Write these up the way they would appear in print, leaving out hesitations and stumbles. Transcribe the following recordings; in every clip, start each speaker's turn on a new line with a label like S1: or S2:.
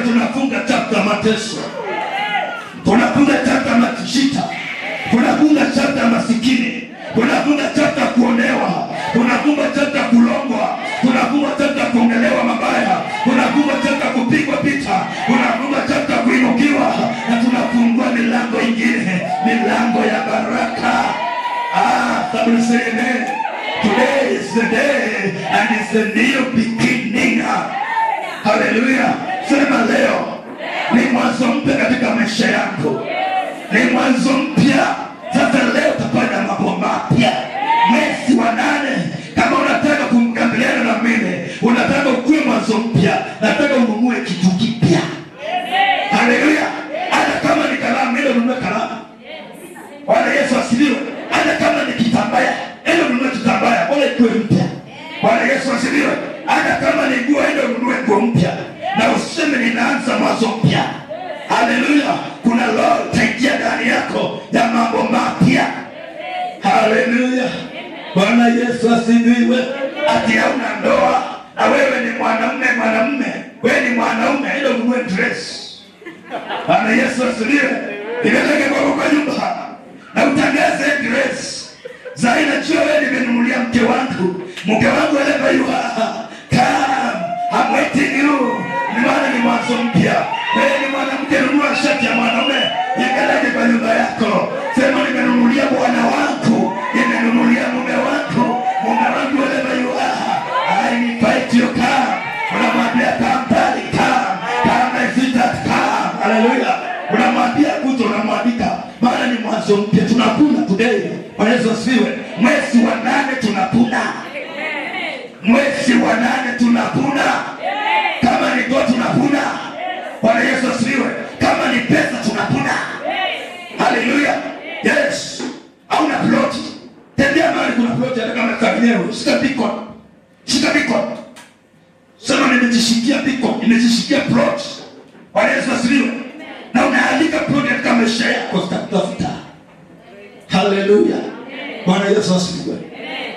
S1: Tunafunga chapter mateso, tunafunga chapter mashida, tunafunga chapter masikini, tunafunga chapter kuonewa, tunafunga chapter kulongwa, tunafunga chapter kuongelewa mabaya, tunafunga chapter kupigwa picha, tunafunga chapter kuinukiwa, na tunafungua milango ingine, milango ya baraka. Ah, somebody say amen. Today is the day and it's the new beginning. Haleluya. Sema, leo ni mwanzo mpya katika maisha yangu, ni mwanzo mpya. Sasa leo utafanya mambo mapya. Mwezi wa nane, kama unataka kumkabiliana na mimi, unataka ukuwe mwanzo mpya, nataka ununue kitu kipya. Haleluya. Hata kama ni kalamu, ile ununue kalamu. Bwana Yesu asifiwe. Hata kama ni kitambaya, ile ununue kitambaya, bora ikuwe mpya. Bwana Yesu asifiwe. Hata kama ni nguo, ile ununue nguo mpya, na useme ninaanza mwanzo mpya. Haleluya. Kuna roho itaingia ndani yako ya mambo mapya. Haleluya. Bwana Yesu asifiwe. Ati hauna ndoa na wewe ni mwanamume, mwanamume, wewe ni mwanaume, ile ununue dress. Bwana Yesu asifiwe. Ipeleke kwako kwa nyumba na utangaze dress za aina jua wewe, nimenunulia mke wangu, mke wangu, wherever you are, come, I'm waiting you. Ni maana ni mwanzo mpya. Wewe ni mwanamke, nunua shati ya mwanaume, ipeleke kwa nyumba yako, sema nimenunulia bwana wangu, nimenunulia mume wangu, mume wangu, wherever you are, I invite you, come. Unamwambia, "Come darling, come, come my sweetheart, come." Haleluya. Unamwambia kuja, unamwalika, maana ni mwanzo mpya. Tunavuna today. Bwana Yesu asifiwe. Mwezi wa nane tunavuna, mwezi wa nane tunavuna. Kama ni ndoa tunavuna. Bwana Yesu asifiwe. Kama ni pesa tunavuna. Haleluya. Yes. Hauna plot. Tembea mahali kuna plot, hata kama wenyewe. Shika beacon. Shika beacon. Sema, nimejishikia beacon, nimejishikia plot. Bwana Yesu asifiwe. Na unaalika plot katika maisha yako, zitakutafuta. Haleluya. Bwana Yesu asifiwe.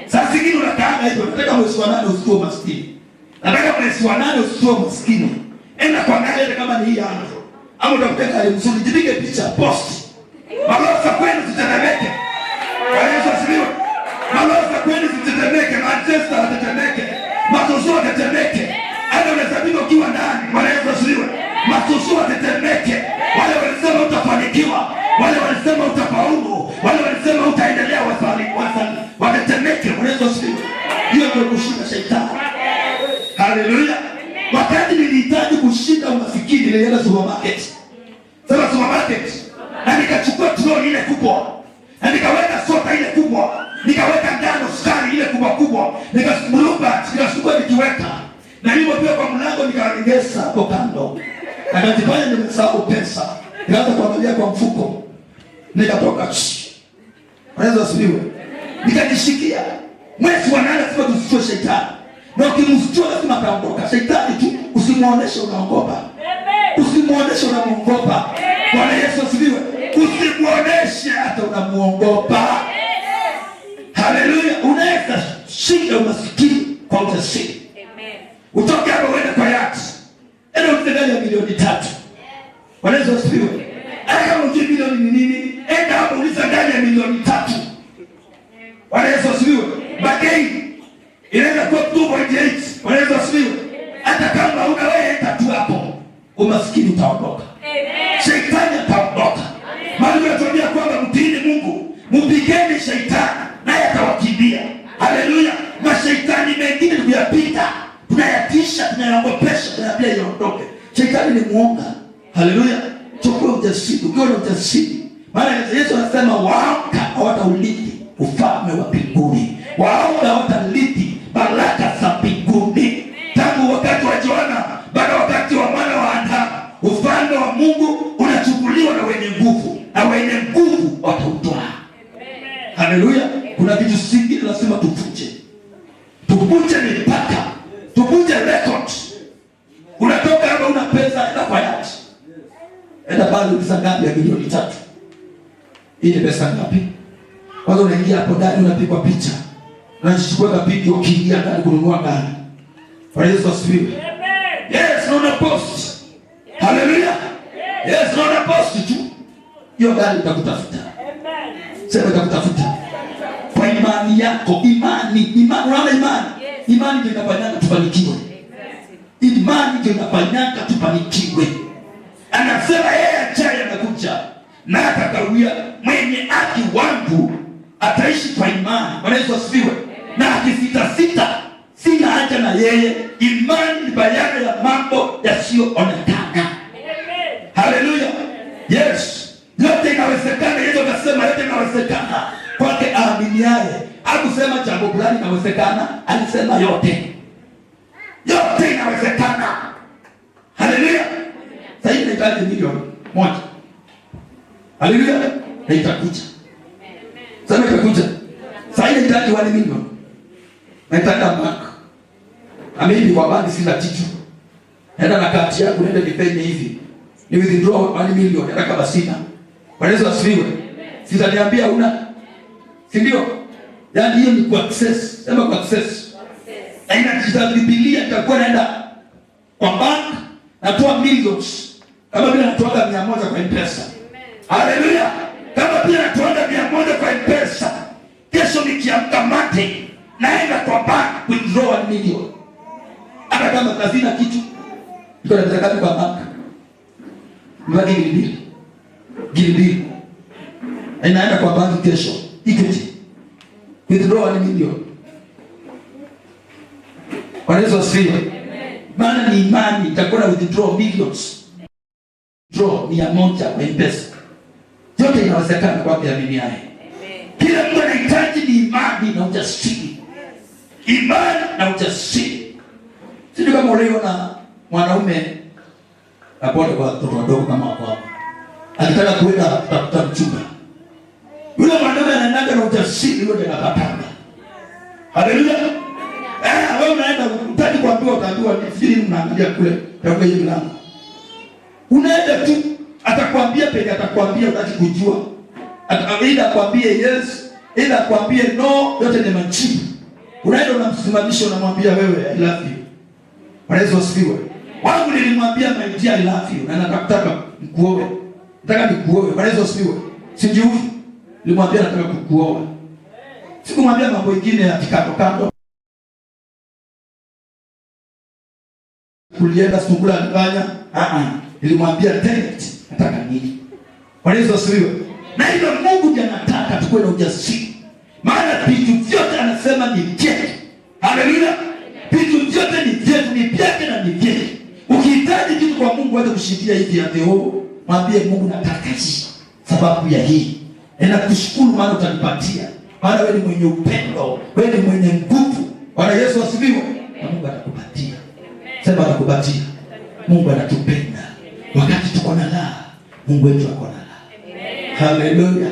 S1: Saa zingine unakaanga hivyo, nataka mwezi wa nane usikuwe maskini. Nataka mwezi wa nane usikuwe maskini. Enda kuangalia hata kama ni hii yangu. Ama utakuta gari mzuri, jipige picha, post. Maloza kwenu zitetemeke. Bwana Yesu asifiwe. Maloza kwenu zitetemeke, Manchester watetemeke. Matozo watetemeke. Hata unaweza ukiwa ndani. Bwana Yesu asifiwe. Matozo watetemeke. Wale walisema utafanikiwa, wale walisema utafaulu, wale walisema utaendelea, wasali, wasali, watetemeke. Bwana Yesu asifiwe. Hiyo ndio kushinda shetani. Haleluya. Wakati nilihitaji kushinda umasikini, nilienda supermarket. Sema supermarket. Na nikachukua troli ile kubwa. Na nikaweka soda ile kubwa. Nikaweka ngano, sukari ile kubwa kubwa. Nikablueband, nikachukua nikiweka. Na nilipofika kwa mlango nikaregesa hapo kando. Nakajifanya nimesahau pesa. Nikaanza kuangalia kwa mfuko. Nikatoka. Bwana Yesu asifiwe. Nikajishikia. Mwezi wa nane lazima tusitue shetani. Na ukimstua lazima ataondoka. Shetani tu usimuoneshe unaogopa. Usimuoneshe unamuogopa. Bwana Yesu asifiwe. Usimuoneshe hata unamuogopa. Haleluya. Unaweza shinda umasikini kwa ujasiri. Utoke hapo uende kwa yacht. Enda ulize gari ya milioni 3. Bwana Yesu asifiwe. Hata kama hujui milioni ni nini, enda hapo uliza gari ya milioni 3. Bwana Yesu asifiwe. Bagei inaweza kuwa 2.8. Bwana Yesu asifiwe. Hata kama huna wewe, enda tu hapo, umaskini utaondoka, shetani ataondoka. Maandiko yanatuambia kwamba mtiini Mungu, mpigeni shetani naye atawakimbia. Haleluya! Mashaitani mengine tukuyapita, tunayatisha, tunayaogopesha, tunayaambia iondoke. Shetani ni muonga. Haleluya! Chukua ujasiri, ukiwa na ujasiri, maana Yesu anasema waoga hawataurithi ufalme wa mbinguni, waoga hawatarithi baraka za mbinguni. Tangu wakati wa Yohana mpaka wakati wa mwana wa Adamu, ufalme wa Mungu unachukuliwa na wenye nguvu, na wenye nguvu watautwaa. Haleluya! Kuna vitu zingine lazima tuvunje, tuvunje mipaka, tuvunje record. Unatoka hapa una pesa, enda kwa yacht, enda pale uliza ngapi ya milioni 3, hii ni pesa ngapi? Kwanza unaingia hapo ndani unapigwa picha, unachukua video ukiingia ndani kununua gari. Bwana Yesu asifiwe. Yes, na una post. Hiyo gari itakutafuta. Sema itakutafuta. Kwa imani yako, imani, imani, unaona imani? Imani ndio inafanyanga tufanikiwe. Imani ndio inafanyanga tufanikiwe. Anasema yeye ajaye anakuja na atakawia, mwenye haki wangu ataishi kwa imani. Bwana Yesu asifiwe. Na akisita sita, sina haja na yeye. Imani ni bayana ya mambo yasiyoonekana. Haleluya. Yes, yote inawezekana. Yesu akasema yote inawezekana kwake aaminiaye. Hakusema jambo fulani inawezekana, alisema yote, yote inawezekana. Haleluya. Sasa hivi nahitaji 1 milioni. Haleluya. Na itakuja. Sasa itakuja. Sasa hivi nahitaji 1 million. Naitaka bank. Na mimi kwa banki sina kitu. Naenda na kadi yangu, nenda nifanye hivi. Ni withdraw 1 million hata kama sina. Bwana Yesu asifiwe. Sitaniambia una. Si ndio? Yaani hiyo ni ku access. Sema ku access. Aina digital Biblia itakuwa naenda kwa bank natoa millions. Kama vile natoa 100 kwa M-Pesa. Haleluya. Kama pia natoa 100 kwa M-Pesa. Kesho nikiamka Monday naenda kwa bank withdraw 1 million. Hata kama hazina kitu. Niko na pesa ngapi kwa bank? Mbaki gili mbili. Gili mbili. Na inaenda kwa banki kesho. Equity. Withdraw 1 million. Bwana Yesu asifiwe. Maana ni imani itakuwa na withdraw millions. Draw 100 kwa M-Pesa. Yote inawezekana kwake aminiaye. Kila mtu anahitaji ni imani na ujasiri. Imani na ujasiri. Sijui kama uliona mwanaume, na pole kwa watoto wadogo kama wako hapa, akitaka kuenda kutafuta mchumba, yule mwanaume anaendaga na ujasiri, yule ndiye anapatana. Haleluya. Eh, wewe unaenda utaki kuambiwa, utaambiwa ni fikiri mnaangalia kule, tafuta hiyo milango. Unaenda tu, atakwambia penye atakwambia, utaki kujua. Aidha akwambie yes, aidha akwambie no, yote ni majibu. Unaenda unamsimamisha, unamwambia wewe, I love you. Bwana Yesu asifiwe. Wangu nilimwambia, my dear, I love you, na nataka nikuoe. Nataka nikuoe. Bwana Yesu asifiwe. Sijui. Nilimwambia nataka kukuoa. Sikumwambia mambo mengine ya kando kando. Kulienda sungura alifanya. Ah ah. Nilimwambia direct, nataka nini? Bwana Yesu asifiwe. Na hivyo Mungu ndiye anataka tukuwe na ujasiri. Maana vitu vyote anasema ni vyetu. Haleluya. Vitu vyote ni vyetu, ni vyake na ni vyetu. Ukihitaji kitu kwa Mungu aje kushindia hivi ya oh, mwambie Mungu nataka hii. Sababu ya hii. Na kushukuru maana utanipatia. Maana wewe ni mwenye upendo, wewe ni mwenye nguvu. Bwana Yesu asifiwe. Na Mungu atakupatia. Sema atakupatia. Mungu anatupenda. Wakati tuko na raha, Mungu wetu ako na raha. Haleluya.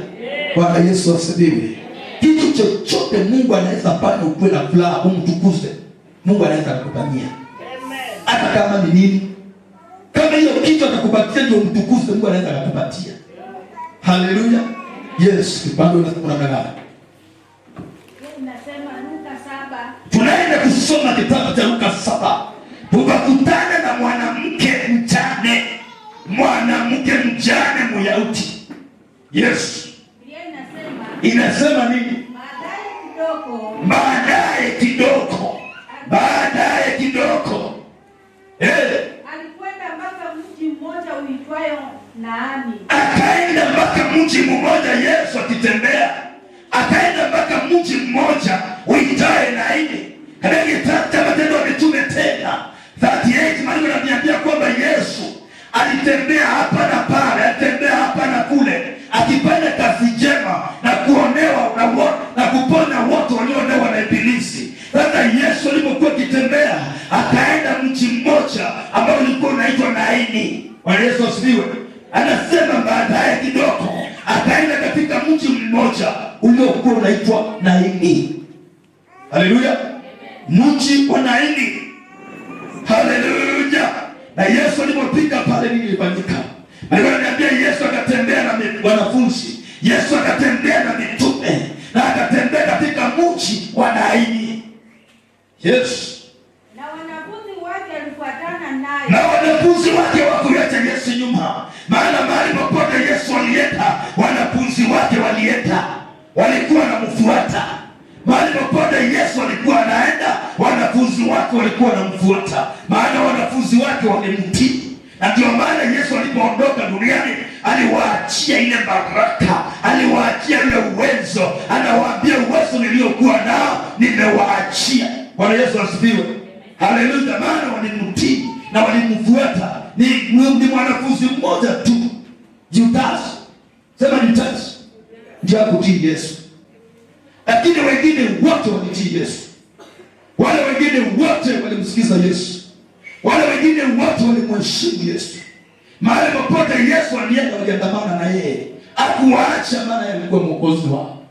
S1: Bwana Yesu asifiwe. Kitu chochote Mungu anaweza fanya ukuwe na furaha, umtukuze. Mungu anaweza kukufanyia. Hata kama ni nini. Kama hiyo kitu atakupatia ndio umtukuze, Mungu anaweza kukupatia. Haleluya. Yes, kipande unasema namna gani?
S2: Nasema Luka 7.
S1: Tunaenda kusoma kitabu cha Luka 7. Tukakutana na mwanamke mjane. Mwanamke mjane Myahudi. Yes.
S2: Biblia inasema,
S1: Inasema nini?
S2: Baadaye kidogo,
S1: Baadaye kidogo. Baadaye kidogo.
S2: Alikwenda mpaka mji mmoja uitwayo Naini.
S1: Akaenda mpaka mji mmoja, Yesu akitembea. Akaenda mpaka mji mmoja uitaye Naini. Katika kitabu cha Matendo ya Mitume tena 38, maandiko yananiambia kwamba Yesu alitembea hapa na pale, alitembea hapa na kule, akifanya kazi njema na kuonewa na kuponya wote walioonewa na ibilisi. Sasa Yesu alipokuwa akitembea, akaenda mji mmoja ambao ulikuwa unaitwa Naini. Bwana Yesu asifiwe. Anasema baadaye kidogo akaenda katika mji mmoja uliokuwa unaitwa Naini. Haleluya. Mji wa Naini. Haleluya. Na Yesu alipofika pale, nini ilifanyika? Alikuwa ananiambia Yesu akatembea na wanafunzi. Yesu akatembea na mitume na akatembea katika mji wa Naini. Yes.
S2: Na wanafunzi wake walifuatana naye.
S1: Na wanafunzi wake wakuacha Yesu nyuma. Maana mahali popote Yesu alienda, wanamfuata, maana wanafunzi wake walimtii. Na ndio maana Yesu alipoondoka duniani aliwaachia ile baraka, aliwaachia ile uwezo, anawaambia uwezo niliokuwa nao nimewaachia. Bwana Yesu asifiwe, haleluya! Maana walimtii na walimfuata. Ni mwanafunzi mmoja tu, Judas, sema Judas, ndiye hakutii Yesu, lakini wengine wote walitii Yesu. Wale wengine wote walimsikiza Yesu, wale wengine wote walimheshimu Yesu. Mahali popote Yesu alienda, waliandamana na yeye, hakuwaacha, maana yeye alikuwa mwokozi wao.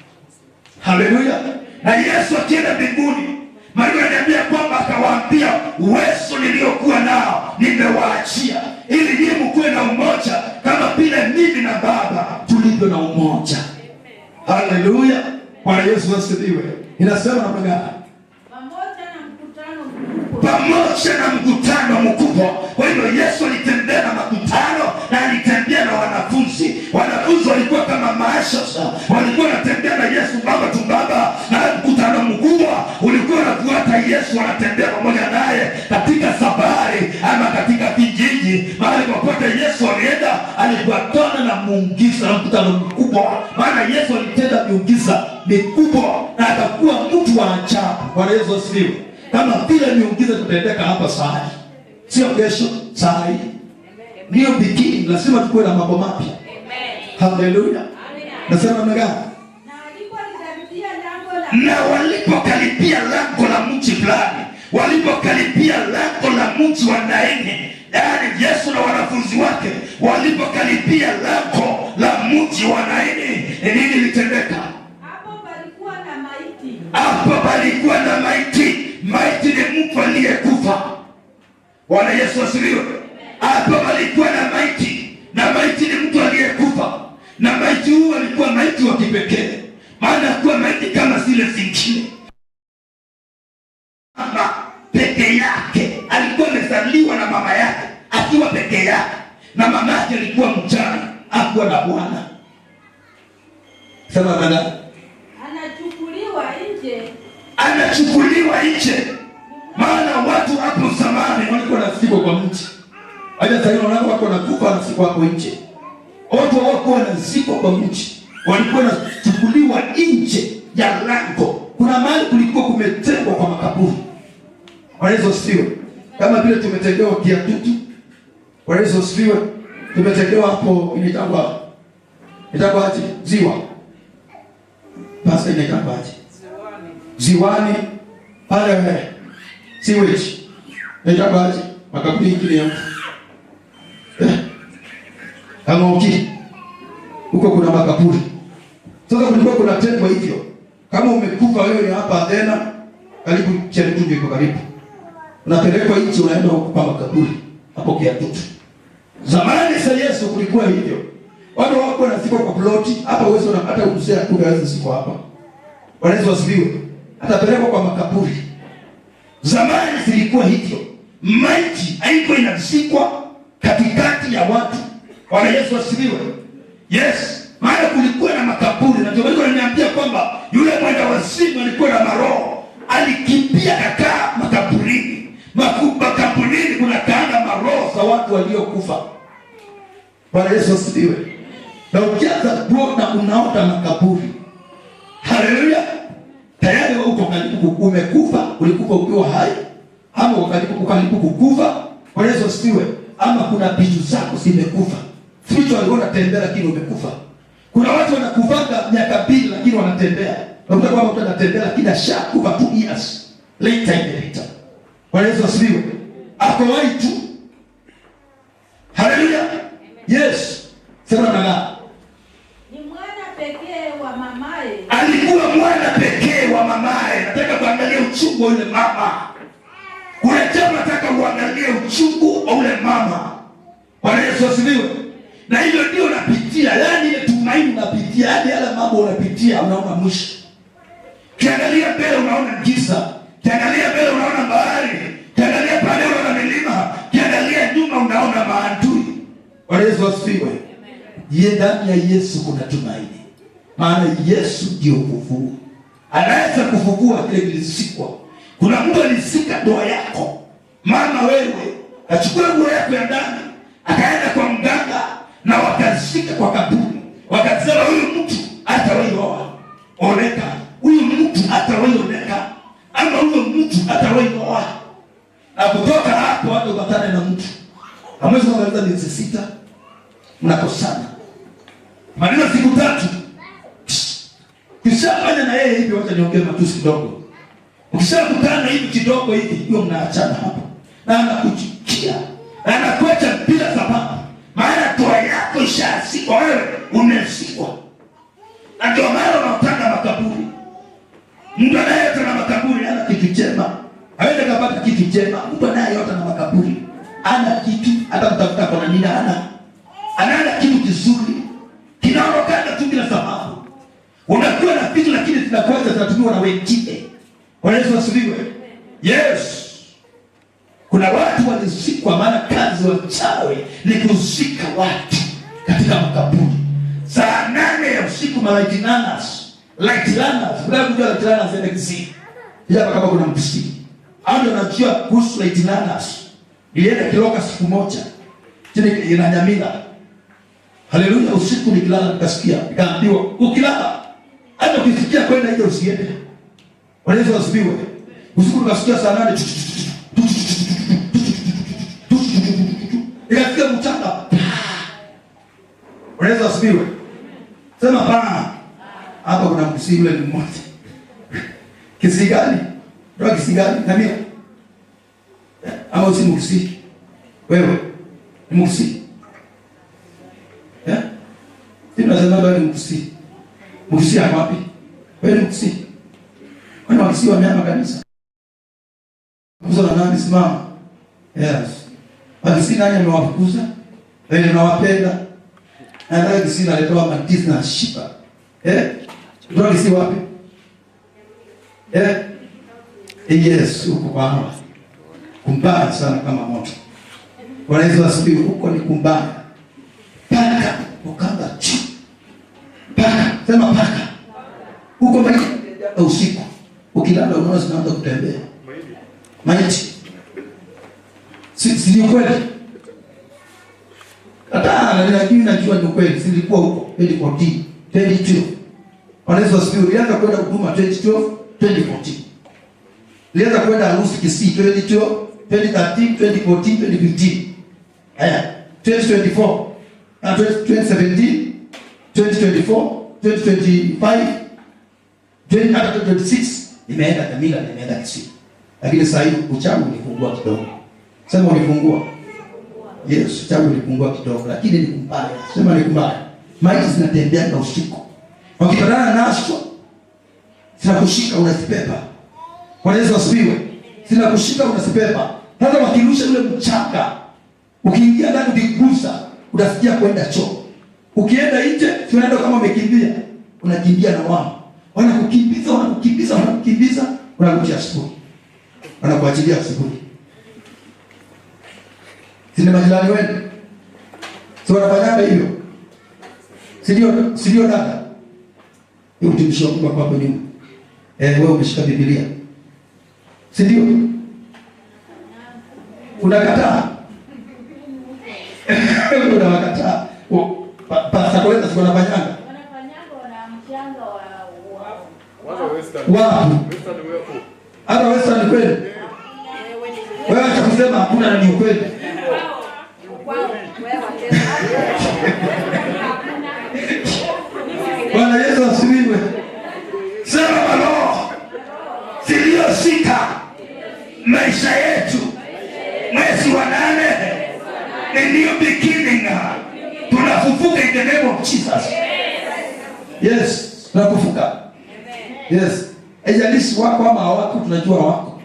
S1: Haleluya! Na Yesu akienda mbinguni, Maandiko yananiambia kwamba akawaambia, uwezo niliokuwa nao nimewaachia, ili nyinyi mkuwe na umoja kama vile mimi na Baba tulivyo na umoja. Haleluya! Bwana Yesu asifiwe. Inasema namna gani?
S2: Pamoja na mkutano mkubwa
S1: Pamoja na mkutano mkubwa. Kwa hivyo Yesu alitembea na makutano na alitembea na wanafunzi. Wanafunzi walikuwa kama maashasa, walikuwa wanatembea na Yesu baba tu baba, na mkutano mkubwa ulikuwa unafuata Yesu, wanatembea pamoja naye katika safari ama katika vijiji, mahali popote Yesu alienda, alifuatana na muujiza na mkutano mkubwa, maana Yesu alitenda miujiza mikubwa na akakuwa mtu wa ajabu. Bwana Yesu asifiwe. Kama vile miujiza tutendeka hapa saa hii, sio kesho, saa hii ndio bikini. Lazima tukuwe na mambo mapya. Haleluya! Nasema namna gani?
S2: Na walipolikaribia lango la
S1: Na walipokaribia lango la mji fulani, walipokaribia lango la mji wa Naini, yaani Yesu na wanafunzi wake walipokaribia lango la mji wa Naini, ni nini ilitendeka?
S2: Hapo palikuwa na maiti
S1: Hapo palikuwa na maiti. Maiti ni mtu aliyekufa. Bwana Yesu asifiwe. Hapo palikuwa na maiti, na maiti ni mtu aliyekufa, na maiti huu alikuwa maiti wa kipekee, maana hakuwa maiti kama zile zingine. Mama peke yake alikuwa amezaliwa na mama yake akiwa peke yake, na mama yake alikuwa mjane, hakuwa na bwana. Sema bana,
S2: anachukuliwa nje
S1: anachukuliwa nje, maana watu hapo zamani walikuwa wanazikwa kwa mti. Hata sasa hivi wanaona watu wanakufa wanazikwa hapo nje. Watu hawakuwa wanazikwa kwa mti, walikuwa wanachukuliwa nje ya lango. Kuna mahali kulikuwa kumetengwa kwa makaburi. Bwana Yesu asifiwe. Kama vile tumetengewa Kiatutu. Bwana Yesu asifiwe. Tumetengewa hapo inaitangwa aje? Ziwa. Pastor, inaitangwa aje? Ziwani pale sewage. Inaitangwa aje? Makaburi ingine ya mtu. Kang'oki. Huko kuna makaburi. Sasa kulikuwa kuna tengwa hivyo. Kama umekufa wewe ni hapa tena, karibu Cherutundu iko karibu. Unapelekwa nje, unaenda huko kwa makaburi hapo Kiatutu. Zamani za Yesu kulikuwa hivyo. Watu wako wanazikwa kwa ploti, hapa uwezo unapata mzee akufa hawezi zikwa hapa. Bwana Yesu asifiwe. Atapelekwa kwa makaburi. Zamani zilikuwa hivyo. Maiti haiko inazikwa katikati ya watu. Bwana Yesu asifiwe. Yes, maana kulikuwa na makaburi, na ndio maana ananiambia kwamba yule mwenda wazimu alikuwa na maroho, alikimbia kakaa makaburini. Makaburini kuna kaanga maroho za watu waliokufa. Bwana Yesu asifiwe. Na ukianza kuona unaota makaburi, haleluya, tayari wewe uko karibu, umekufa, ulikufa ukiwa hai, ama uko karibu kukufa. Bwana Yesu asifiwe. Ama kuna vitu zako zimekufa. Spiritual alikuwa anatembea lakini umekufa. Kuna watu wanakufanga miaka 2 lakini wanatembea. Unakuta kwamba mtu anatembea lakini ashakufa 2 years later in the later. Bwana Yesu asifiwe. Ako hai tu. Haleluya. Yes. Sema na
S2: Ni mwana pekee wa mamaye
S1: alikuwa mwana pekee wa mamaye. Nataka kuangalia uchungu wa yule mama. Kuna jambo nataka uangalie uchungu wa yule mama. Bwana Yesu asifiwe. Na hivyo ndio unapitia, yaani ile tumaini unapitia, yaani yale mambo unapitia, unaona mwisho. Kiangalia mbele unaona giza, kiangalia mbele unaona bahari, kiangalia pale unaona milima, kiangalia nyuma unaona maadui. Bwana Yesu asifiwe. Ye, ndani ya Yesu kuna tumaini, maana Yesu ndio ufufuo. Anaweza kufufua kile kilizikwa. Kuna mtu alizika ndoa yako. Mama wewe, achukue nguo yako ya ndani, akaenda kwa mganga na wakazika kwa kaburi, wakasema huyu mtu hatawahi oa oleka, huyu mtu hatawahi oleka, ama huyu mtu hatawahi oa. Na kutoka hapo hata upatane na mtu, hamwezi kumaliza miezi 6 mnakosana, maliza siku 3 kishafanya na yeye hivi. Wacha niongee matusi kidogo. Ukishakutana hivi kidogo hivi, hiyo mnaachana hapo, na anakuchukia na anakuacha bila sababu, maana toa yako ishazikwa, wewe umezikwa. Na ndio maana unaotanga makaburi. Mtu anayeota na makaburi hana kitu chema, hawezi kupata kitu chema. Mtu anayeota na makaburi ana kitu, hata kutafuta kwa nini hana, anaana kitu kizuri kinaonekana tu bila sababu. Unakuwa na vitu lakini zinakuacha zinatumiwa na wengine. Bwana Yesu asifiwe. Yes. Kuna watu walizikwa, maana kazi wachawi ni kuzika watu katika makaburi. Saa 8 ya usiku malaiti nanas, light runners, kuna kujua light runners ende Kisii. Hapa kama kuna Mkisii. Hao ndio wanajua kuhusu light runners. Nilienda Kiloka siku moja. Chini ina Nyamira. Haleluya, usiku nikilala nikasikia, nikaambiwa ukilala hata ukisikia kwenda nje usiende. Bwana Yesu asifiwe. Usiku nikasikia saa 8 nikasikia mchanga. Bwana Yesu asifiwe. Sema pa. Hapa kuna Mkisii yule ni mmoja. Kisii gani? Ndio Kisii gani? Nyamira. Ama usi Mkisii? Wewe ni Mkisii? Eh? Sisi tunasema wewe ni Mkisii. Mkisii ako wapi? Wewe ni Mkisii. Kwani Wakisii wamehama kanisa? Kuza na nani simama? Yes. Wakisii nani amewafukuza? Wewe unawapenda. Na ndio Kisii naletoa mandizi na shiba. Eh? Ndio Kisii wapi? Eh? Yes, huko kwa hawa. Kumbaya sana kama moto. Bwana Yesu asifiwe. Huko ni kumbaya. Paka ukanga chu. Paka, sema paka. Huko maiti usiku. Ukilala unaona zinaanza kutembea. Maiti. Si ni kweli? Hata lakini najua ni kweli, silikuwa huko 2014, 2012. Bwana Yesu asifiwe. Nilianza kwenda huduma 2012, 2014. Nilianza kwenda harusi Kisii 2012, 2013, 2014, 2015. Haya, 2024, na 2017, 2024, 2025, 2026 nimeenda Nyamira, nimeenda Kisii. Lakini sasa hivi uchawi ulifungua kidogo. Sema ulifungua. Yes, uchawi ulifungua kidogo, lakini ni kumbaya. Sema ni kumbaya. Maiti zinatembea na usiku. Wakipatana nazo zinakushika unazibeba. Bwana Yesu asifiwe. Zinakushika unazibeba. Sasa wakirusha ule mchanga, ukiingia ndani ukigusa, utasikia kwenda choo. Ukienda nje, si unaenda kama umekimbia. Unakimbia na wao. Wanakukimbiza, wanakukimbiza, wanakukimbiza, unarudi asubuhi. Wanakuachilia asubuhi. Si ni majirani wenu? Si wanafanyaga hivyo? Si ndio, si ndio dada? Hiyo mtumishi wa Mungu hapo nyuma. Wewe umeshika Biblia. Si ndio? Unakataa. Unawakataa. Pastor Koleta si wanafanyanga?
S2: Wanafanyanga, wanamchanga wa
S3: Kwanza Western.
S1: Wapi?
S3: Western wako.
S1: Hata Western kweli? Wewe acha kusema hakuna na ni ukweli. Bwana Yesu asifiwe. Sema roho zilizoshika maisha yetu mwezi wa 8 ni new beginning. Tunafufuka in the name of Jesus. Yes, tunafufuka. Yes. Haijalishi wako ama hawako, tunajua wako.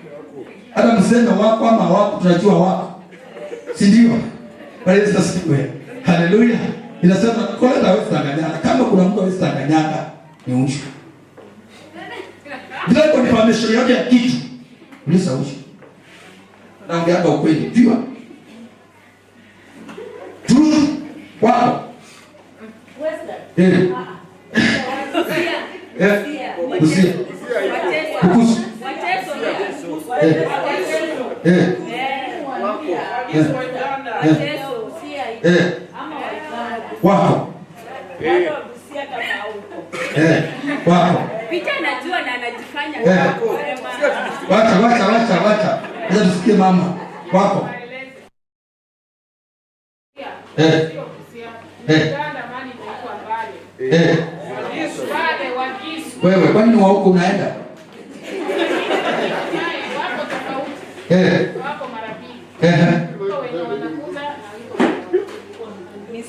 S1: Hata mseme wako ama hawako, tunajua wako. Si ndio? Bwana Yesu asifiwe. Haleluya. Inasema kwa hawezi danganyana. Kama kuna mtu hawezi danganyana ni ushu. Bila confirmation yote ya kitu. Uliza ushu. Naongea ukweli. Pure. Truth wako.
S2: Western.
S1: Bukusu.
S2: Ama Wauganda.
S1: Wako. Wako.
S4: Peter anajua na anajifanya.
S1: Wacha wacha wacha wacha. Acha tusikie mama. Wako. Wewe kwani ni wa huko unaenda?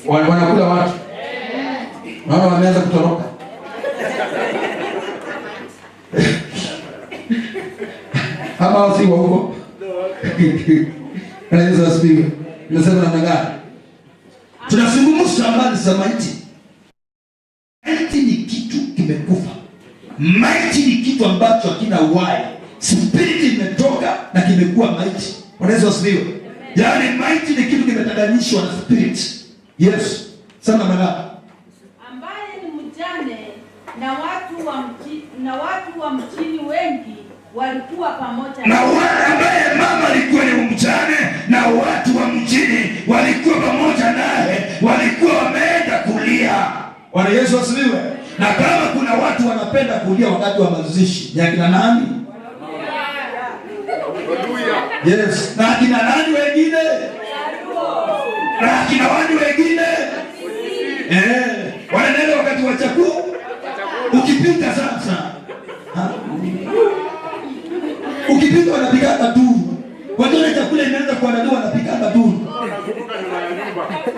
S1: Wanakula watu. Naona wameanza kutoroka. Ama si wa huko? Bwana Yesu asifiwe. Nasema namna gani? Tunazungumza habari za maiti. Maiti ni kitu kimekufa. Maiti ni kitu ambacho hakina uhai. Spirit imetoka na kimekuwa maiti. Bwana Yesu asifiwe. Yaani maiti ni kitu kimetenganishwa na spirit. Yes. Sema mara.
S2: Ambaye ni mjane na watu wa mjini wengi walikuwa pamoja
S1: na ambaye mama alikuwa ni mjane na watu wa mjini walikuwa pamoja naye, walikuwa wameenda kulia. Bwana Yesu asifiwe. Na kama kuna watu wanapenda kulia wakati wa mazishi, ni akina nani? Yes. Na akina nani wengine? Na akina wani wengine? Wanaenda wakati wa chakula. Ukipita sasa. Ukipita wanapika tu. Watoto chakula imeanza kuandaliwa wanapika tu.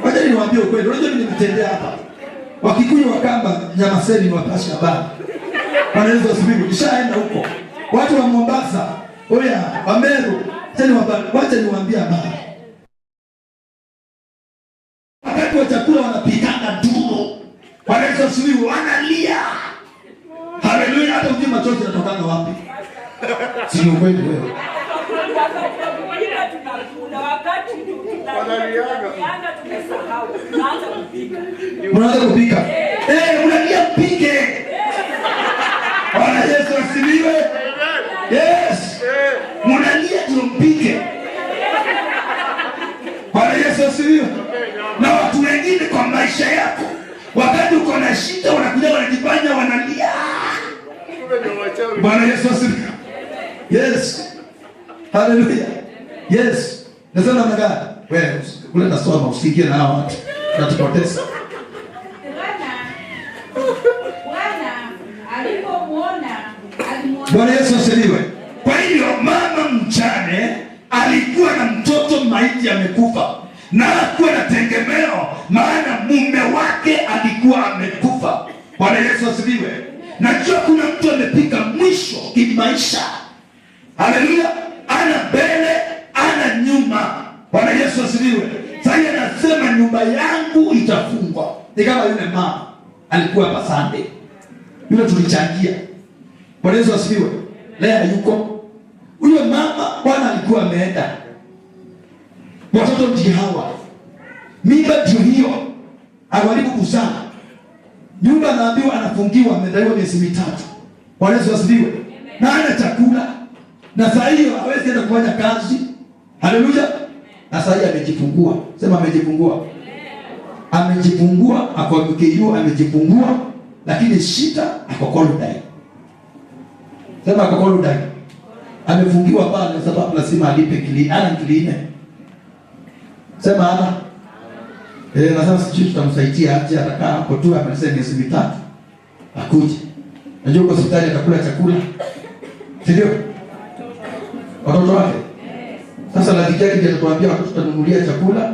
S1: Wacha niwaambie ukweli. Unajua mimi nimetembea hapa. Wakikuyu Wakamba Nyamaseni ni wapasha habari. Bwana Yesu asifiwe. Nishaenda huko. Watu wa Mombasa, oya, wa Meru, wacha niwaambie habari. Wakati wa chakula wanapikanga duro. Bwana Yesu asifiwe, wanalia. Haleluya, hata ujue machozi yanatokanga wapi? Si ni ukweli wewe? Mnaanza kupika. Mnalia mpike. Bwana Yesu asifiwe. Yes. Mnalia tumpike. Bwana Yesu asifiwe. Na watu wengine kwa maisha yako, wakati uko na shida wanakuja wanajifanya wanalia. Bwana Yesu asifiwe. Yes. Hallelujah. Yes. Nasema namna gani? Wewe kule nasoma usikie na hao watu. Tunatupoteza.
S2: Bwana alipomuona alimuona.
S1: Bwana Yesu asifiwe. Kwa hiyo mama mjane alikuwa na mtoto maiti amekufa, na hakuwa na tegemeo, maana mume wake alikuwa amekufa. Bwana Yesu asifiwe. Najua kuna mtu amefika mwisho kimaisha. Haleluya. Ana mbele, ana nyuma. Bwana Yesu asifiwe. Sasa anasema nyumba yangu itafungwa. Ni kama yule mama alikuwa hapa Sunday. Yule tulichangia. Bwana Yesu asifiwe. Lea yuko. Huyo mama Bwana alikuwa ameenda. Watoto ndio hawa. Mimba ndio hiyo. Hawalibu kuzaa. Nyumba anaambiwa anafungiwa, amedaiwa miezi mitatu. Bwana Yesu asifiwe. Na ana chakula. Na saa hiyo hawezi enda kufanya kazi. Haleluya. Na saa hiyo amejifungua. Sema amejifungua. Amejifungua, ako MKU, amejifungua, lakini shida ako Koludai. Sema ako Koludai. Amefungiwa pale kwa sababu lazima alipe ana kiline. Sema ana. Na sasa sijui tutamsaidia aje, atakaa hapo tu amalize miezi mitatu. Akuje. Najua uko hospitali atakula chakula. Si ndio? Watoto wake. Sasa rafiki yake ndiye atatuambia watoto tutanunulia chakula.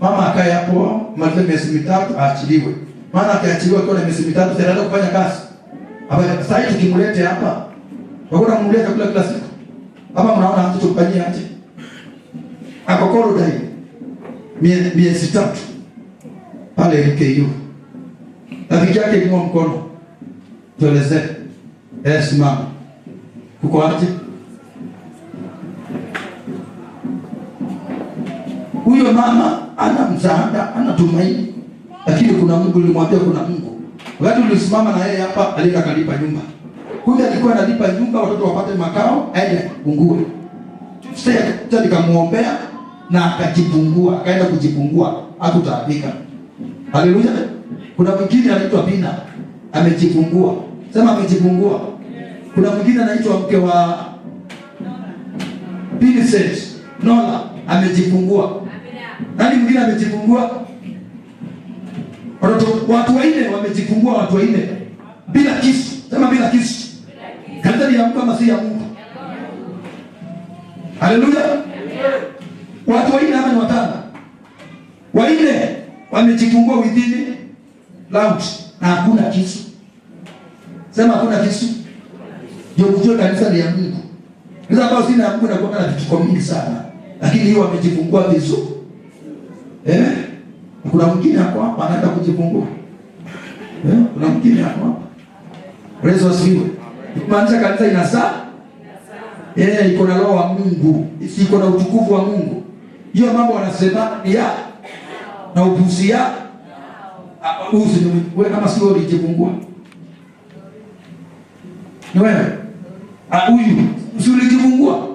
S1: Mama akae hapo malize miezi mitatu aachiliwe. Maana akiachiliwa akiwa na miezi mitatu si anaanza kufanya kazi. Hapa sasa hivi tukimlete hapa, wako namnunulia chakula kila siku. Hapa mnaona hata tufanyie aje? Akokoro dai. Miezi tatu. Pale MKU. Rafiki yake inua mkono. Tuelezee. Simama. Kuko aje? Huyo mama ana msaada, ana tumaini. Lakini kuna Mungu, nilimwambia kuna Mungu. Wakati ulisimama na yeye hapa, alienda akalipa nyumba. Kumbe alikuwa analipa nyumba watoto wapate makao, aende afungue. Sasa nikamuombea, na akajifungua, akaenda kujifungua, hakutaabika. Haleluya. Kuna mwingine anaitwa Bina, amejifungua. Sema amejifungua. Kuna mwingine anaitwa mke wa Vincent Nola, amejifungua. Nani mwingine amejifungua? Watoto watu wanne wamejifungua, watu wanne bila kisu. Sema bila kisu. Kanisa ni ya Mungu ama si ya Mungu? Haleluya. Watu wanne ama ni watano? Wanne wamejifungua within round na hakuna kisu. Sema hakuna kisu. Ndio kujua kanisa ni ya Mungu. Kanisa ambayo si ya Mungu inakuwa na vituko mingi sana. Lakini hiyo wamejifungua vizuri. Eh? Kuna mwingine hapo hapa anaenda kujifungua. Eh? Kuna mwingine hapo hapa. Yesu asifiwe. Kumaanisha kanisa inazaa. Eh, iko na roho wa Mungu, iko na utukufu wa Mungu. Hiyo mambo wanasema ni ya na upuzi ya uzi ni wewe, kama sio ulijifungua. Ni wewe. Huyu si ulijifungua.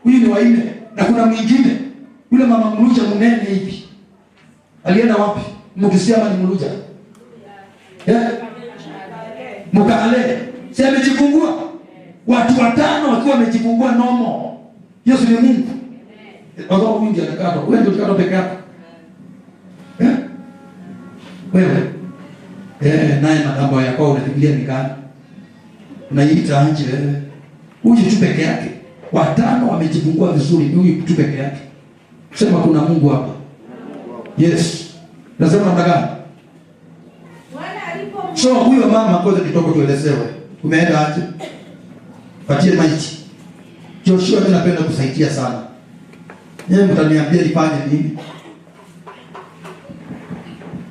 S1: Huyu ni wa nne na kuna mwingine yule mama Mluja mnene hivi. Alienda wapi? Mkisia ama ni Mluja? Eh? Mkale. Si amejifungua? Watu watano wakiwa wamejifungua nomo. Yesu ni Mungu. Although huyu ndiye alikatwa. Wewe ndio ulikatwa peke yako. Eh? Wewe. Eh, naye magambo yako unafikiria ni gani? Unaiita aje wewe? Huyu tu peke yake. Watano wamejifungua vizuri, ni huyu tu peke yake. Sema kuna Mungu hapa. Yes. Nasema namna gani?
S2: Bwana alipo
S1: So huyo mama ngoja kidogo tuelezewe. Umeenda aje? Patie maiti. Joshua, mimi napenda kusaidia sana. Yeye mtaniambia nifanye nini?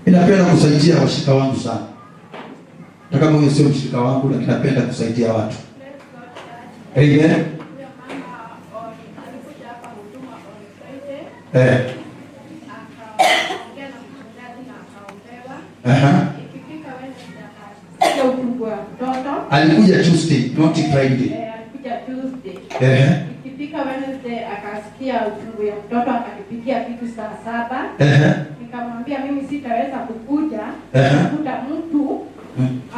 S1: Mimi napenda kusaidia washirika wangu sana. Hata kama huyo sio mshirika wangu, lakini napenda kusaidia watu. Amen.
S2: Huyo mama alikuja hapa huduma on Friday, akaongea na mchungaji na akaombewa. Ikifika Wednesday akasikia uchungu wa mtoto.
S1: Alikuja Tuesday, not Friday.
S2: Eh, alikuja Tuesday. Ikifika Wednesday akasikia uchungu ya mtoto, akanipigia kitu saa 7. Nikamwambia mimi sitaweza kukuja, nitakuta mtu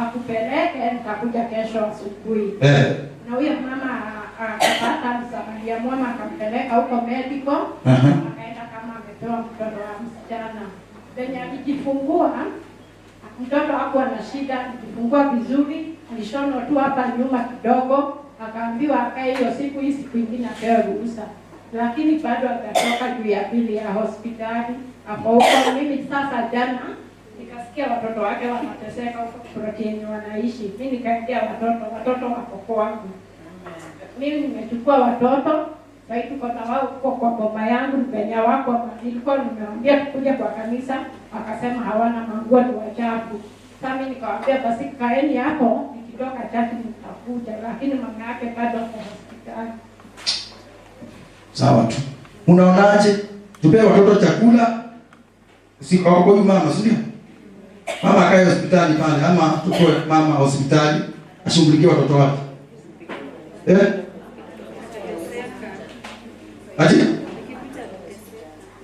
S2: akupeleke, nitakuja kesho asubuhi. Na huyo mama akapata msamaria mwema, akampeleka huko medical. Akaenda kama amepewa mtoto wa msichana. Venye alijifungua, mtoto hakuwa na shida, alijifungua vizuri, alishonwa tu hapa nyuma kidogo, akaambiwa akae hiyo siku, hii siku ingine apewe ruhusa. Lakini bado akatoka juu ya bili ya hospitali. Hapo huko mimi sasa jana nikasikia watoto wake wanateseka huko ploti yenye wanaishi. Mimi nikaendea watoto, watoto wako kwangu. Mimi nimechukua watoto, sasa tuko na wao huko kwa boma yangu, penye wako. Nilikuwa nimewaambia kuja kwa kanisa, wakasema hawana manguo, ni wachafu. Sasa mimi nikawaambia basi kaeni hapo, nikitoka chafu nitakuja, lakini mama yake bado ako hospitali.
S1: Sawa tu. Unaonaje? Tupee watoto chakula. Si kwa huyu mama, si ndio? Mama akae hospitali pale ama tukoe mama hospitali ashughulikie watoto wake. Eh? Ati?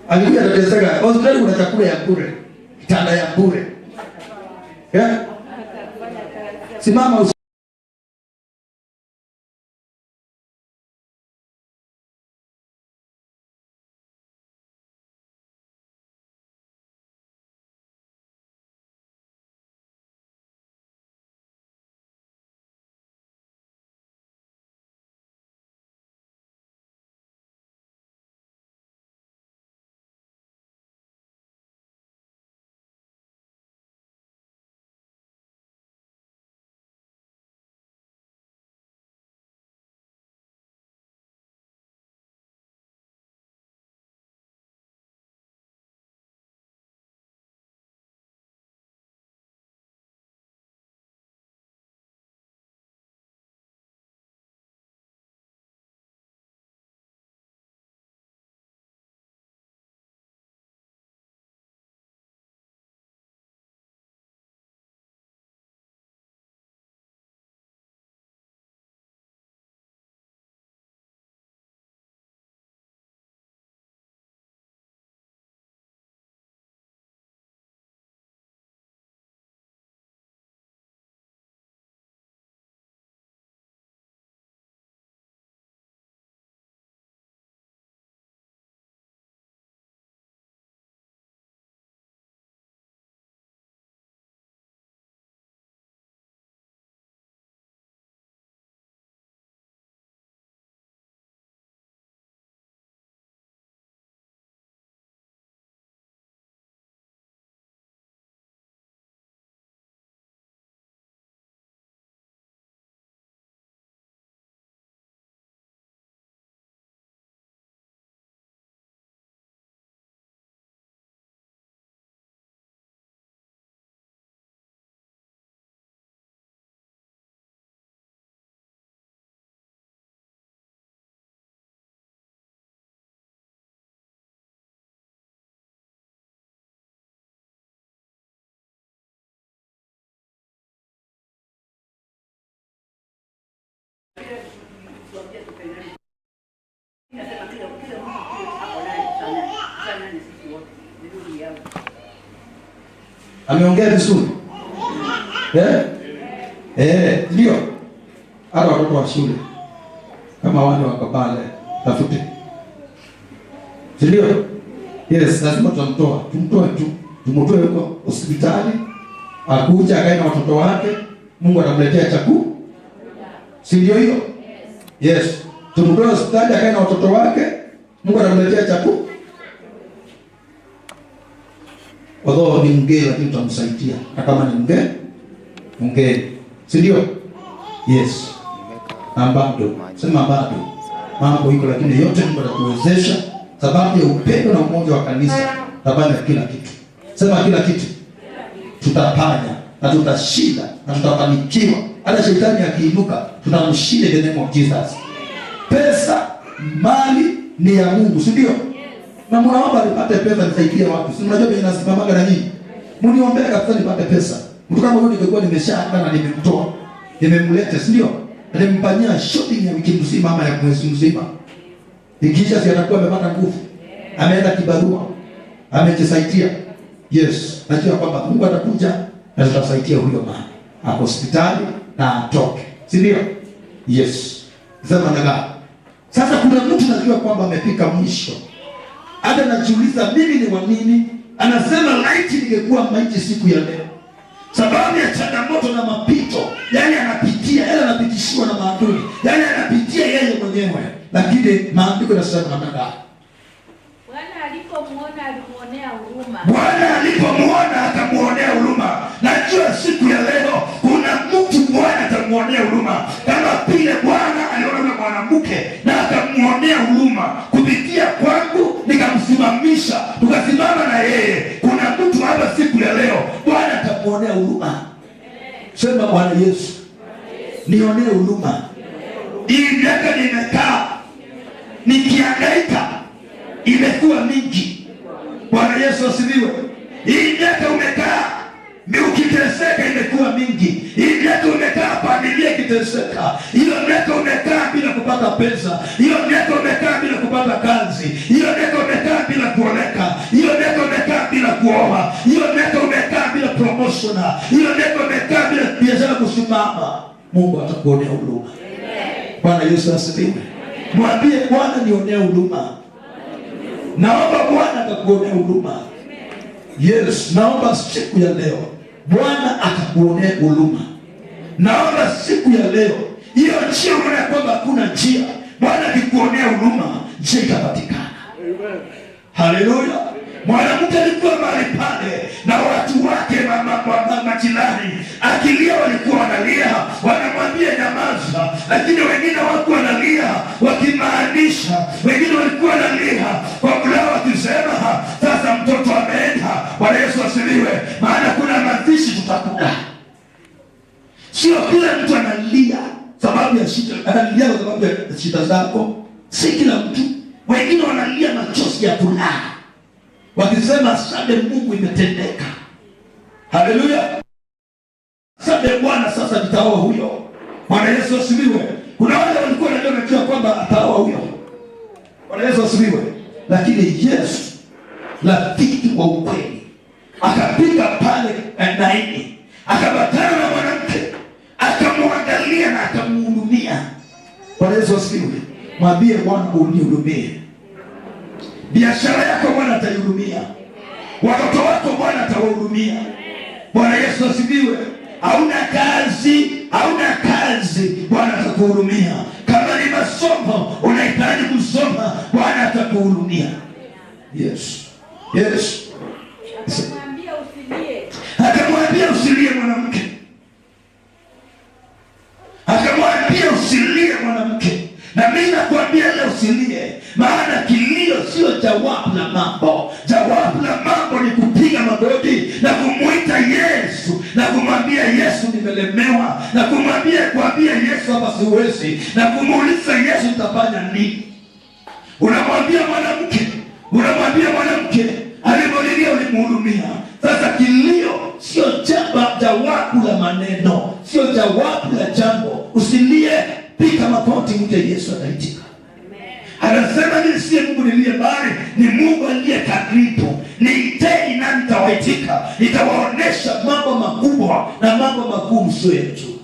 S1: Alikuja atateseka. Hospitali kuna chakula ya bure, kitanda ya bure. Eh? Simama. Ameongea vizuri. Ndio. Hata watoto wa shule kama wale wako pale tafute. Ndio. Yes, lazima tutamtoa. Tumtoe tu. Tumtoe huko hospitali. Akuja akae na watoto wake, Mungu atamletea chakula. Si ndio hiyo? Yes. Tumtoe hospitali akae na watoto wake, Mungu atamletea chakula. Although ni mgeni lakini tutamsaidia. Na kama ni mgeni, mgeni. Si ndio? Yes. Na bado, sema bado. Mambo iko lakini yote Mungu atatuwezesha sababu ya upendo na umoja wa kanisa. Tutafanya kila kitu. Sema kila kitu. Tutafanya na tutashinda na tutafanikiwa. Hata shetani akiinuka tutamshinda in the name of Jesus. Pesa, mali ni ya Mungu, si ndio? Na mnaomba nipate pesa nisaidie watu. Si mnajua mimi nasimamaga na nyinyi. Mniombee kabisa nipate pesa. Mtu kama huyo ningekuwa nimeshaanza na nimemtoa. Nimemleta, si ndio? Nilimfanyia shopping ya wiki mzima ama ya mwezi mzima. Ikisha si atakuwa amepata nguvu. Ameenda kibarua. Amejisaidia. Yes, najua kwamba Mungu atakuja na tutasaidia huyo mama. Ako hospitali na atoke. Si ndio? Yes. Sema na. Sasa kuna mtu najua kwamba amefika mwisho. Hata najiuliza mimi ni wa nini? Anasema laiti ningekuwa maiti siku ya leo. Sababu ya changamoto na mapito, yale anapitia, yale anapitishiwa na maadui, yale anapitia yeye mwenyewe. Lakini maandiko yanasema namna gani?
S4: Bwana alipomuona alimuonea huruma.
S1: Bwana alipomuona akamuonea huruma. Najua siku ya leo kuna mtu Bwana atamuonea huruma. Kama vile Bwana aliona yule mwanamke na akamuonea huruma. Kupitia kwangu nikamsimamisha, tukasimama na yeye. Kuna mtu hapa siku ya leo Bwana atamuonea huruma. Sema Bwana Yesu, nionee huruma. Hii miaka nimekaa nikihangaika imekuwa mingi. Bwana Yesu asifiwe. Hii miaka umekaa ukiteseka imekuwa mingi. Hii miaka umekaa familia ikiteseka. Hiyo miaka umekaa bila kupata pesa. Hiyo miaka umekaa bila kupata kazi. Hiyo miaka umekaa bila kuoleka. Hiyo miaka umekaa bila kuoa. Hiyo miaka umekaa bila promotion. Hiyo miaka umekaa bila biashara kusimama. Mungu atakuonea huruma. Bwana Yesu asifiwe. Mwambie Bwana nionee huruma. Naomba Bwana atakuonea huruma. Yes, naomba siku ya leo Bwana atakuonea huruma. Naomba siku ya leo hiyo njia unaona kwamba hakuna njia, Bwana akikuonea huruma njia itapatikana. Haleluya. Mwanamke alikuwa mahali pale na watu wake majirani, akilia walikuwa wanalia, wanamwambia nyamaza, lakini wengine hawakuwa wanalia wakimaanisha, wengine walikuwa wanalia kwa kulao wakisema sasa mtoto ameenda. Bwana Yesu asifiwe. Maana kuna mazishi tutakula. Sio kila mtu analia sababu ya shida, analia kwa sababu ya shida zako. Si kila mtu. Wengine wanalia machozi ya furaha wakisema asante Mungu imetendeka. Haleluya. Asante Bwana, sasa nitaoa huyo. Bwana Yesu asifiwe. Kuna wale walikuwa wanajua kwamba ataoa huyo. Bwana Yesu asifiwe. Lakini Yesu rafiki wa ukweli akapika pale Naini, akabatana na mwanamke, akamwangalia na akamhurumia. Bwana Yesu asifiwe. Mwambie Bwana unihurumie. Biashara yako Bwana ataihurumia. Watoto wako Bwana atawahurumia. Bwana Yesu asifiwe. Hauna kazi, hauna kazi, Bwana atakuhurumia. Kama ni masomo unahitaji kusoma, Bwana atakuhurumia. Yes. Yes.
S4: Akamwambia usilie.
S1: Akamwambia usilie mwanamke. Akamwambia usilie mwanamke. Na mimi nakwambia leo usilie, maana kilio sio jawabu la mambo. Jawabu la mambo ni kupiga magoti na kumuita Yesu na kumwambia Yesu nimelemewa, na kumwambia kuambia Yesu hapa siwezi, na kumuuliza Yesu nitafanya nini. Unamwambia mwanamke, unamwambia mwanamke alipolilia ulimhurumia. Sasa kilio sio jawabu la maneno, sio jawabu la jambo. Usilie. Piga magoti, mwite Yesu, ataitika. Anasema mimi siye Mungu niliye mbali, ni Mungu aliye karibu. Niiteni nami nitawaitika, nitawaonesha mambo makubwa na mambo makuu msiyoyajua.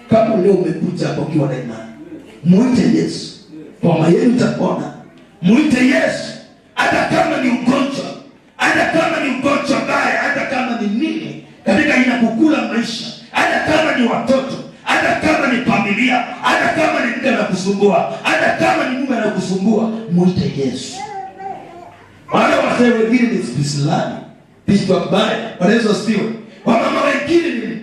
S1: Kama leo umekuja hapo ukiwa na imani, muite Yesu, boma yenu itapona. Muite Yesu hata kama ni ugonjwa, hata kama ni ugonjwa mbaya, hata kama ni nini katika inakukula maisha, hata kama ni watoto, hata kama ni familia, hata kama ni mke anakusumbua, hata kama ni mume anakusumbua, muite Yesu. Wale wazee wengine ni visilani, vichwa vibaya. Bwana Yesu asifiwe. Wamama wengine ni,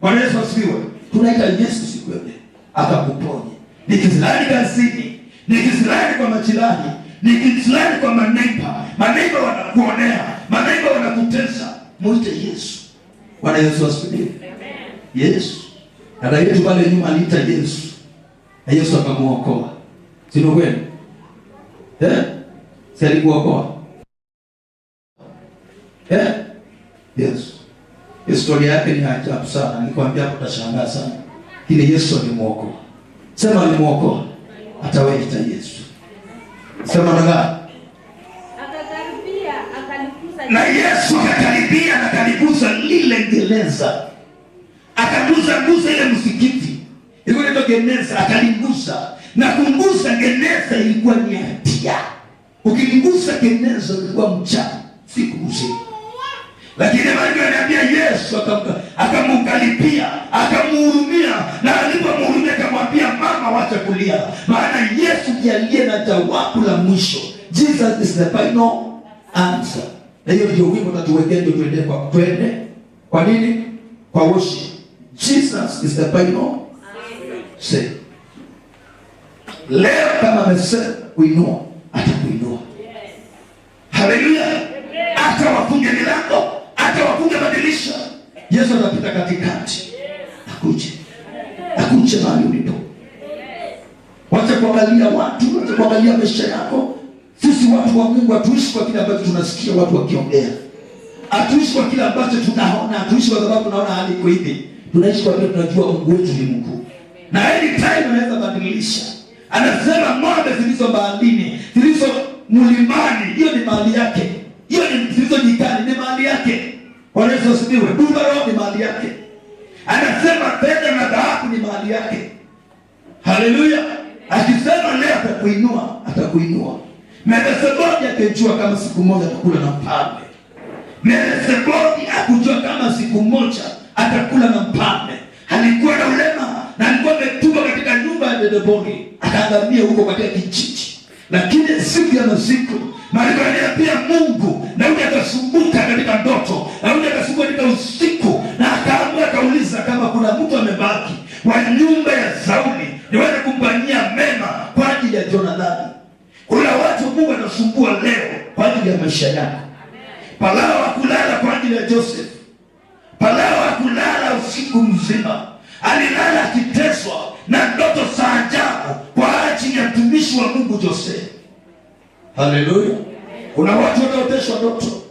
S1: Bwana Yesu asifiwe. Tunaita Yesu siku yote akakuponye. Ni kisilani kazini, ni kisilani kwa majirani, ni kisilani kwa maneiba. Maneiba wanakuonea, maneiba wanakutesa. Muite Yesu. Bwana Yesu asifiwe. Yesu. Dada yetu pale nyuma aliita Yesu, na Yesu akamuokoa. Si ndio kweli? Si alikuokoa? Yesu. Historia yake ni ajabu sana. Nikwambia hapo utashangaa sana. Kile Yesu alimuokoa. Sema alimuokoa. Hata wewe ita Yesu. Sema na
S4: Akakaribia akaligusa.
S1: Na Yesu akakaribia na akaligusa lile gereza. Akagusa gusa ile msikiti. Ilikuwa inaitwa gereza, akaligusa. Na kungusa gereza ilikuwa ni hatia. Ukiligusa gereza ulikuwa mchafu siku mzima. Lakini maandiko yananiambia Yesu akamkaribia, akamhurumia, na alipomhurumia akamwambia mama, wacha kulia, maana Yesu ndiye aliye na jawabu la mwisho. Jesus is the final answer. Na hiyo ndio wimbo tatuwekea, ndio tuende kwa twende. Kwa nini? Kwa worship. Jesus is the final say. Leo kama amesema kuinua, atakuinua. Haleluya. Hata wafunge milango, hata wafunge madirisha, Yesu atapita katikati. Akuje. Akuje mahali ulipo. Wacha kuangalia watu, wacha kuangalia maisha yako. Sisi watu wa Mungu hatuishi kwa kile ambacho tunasikia watu wakiongea. Hatuishi kwa kile ambacho tunaona, hatuishi kwa sababu tunaona hali iko hivi. Tunaishi kwa kile tunajua Mungu wetu ni mkuu. Na anytime anaweza badilisha. Anasema ng'ombe zilizo baharini, zilizo mlimani, hiyo ni mali yake. Hiyo ni zilizo nyikani, ni mali yake. Bwana Yesu asifiwe. Bungalow ni mali yake. Anasema fedha na dhahabu ni mali yake. Haleluya. Akisema leo atakuinua, atakuinua. Melkizedeki akijua kama siku moja atakula na mfalme. Melkizedeki akujua kama siku moja atakula na mfalme. Alikuwa na ulema na alikuwa ametupwa katika nyumba ya Dedeboni, akaangamia huko katika kijiji. Lakini siku ya masiku maandiko yananiambia Mungu Daudi akasumbuka katika ndoto, Daudi akasumbuka katika usiku, na akaamua akauliza kama kuna mtu amebaki wa nyumba ya Sauli niweze kumfanyia mema kwa ajili ya Jonathani. Kuna watu Mungu anasumbua leo kwa ajili ya maisha yako. Farao hakulala kwa ajili ya Joseph. Farao hakulala usiku mzima, alilala akiteswa na ndoto za ajabu kwa ajili ya mtumishi wa Mungu Joseph. Haleluya. Kuna watu wanaoteshwa ndoto,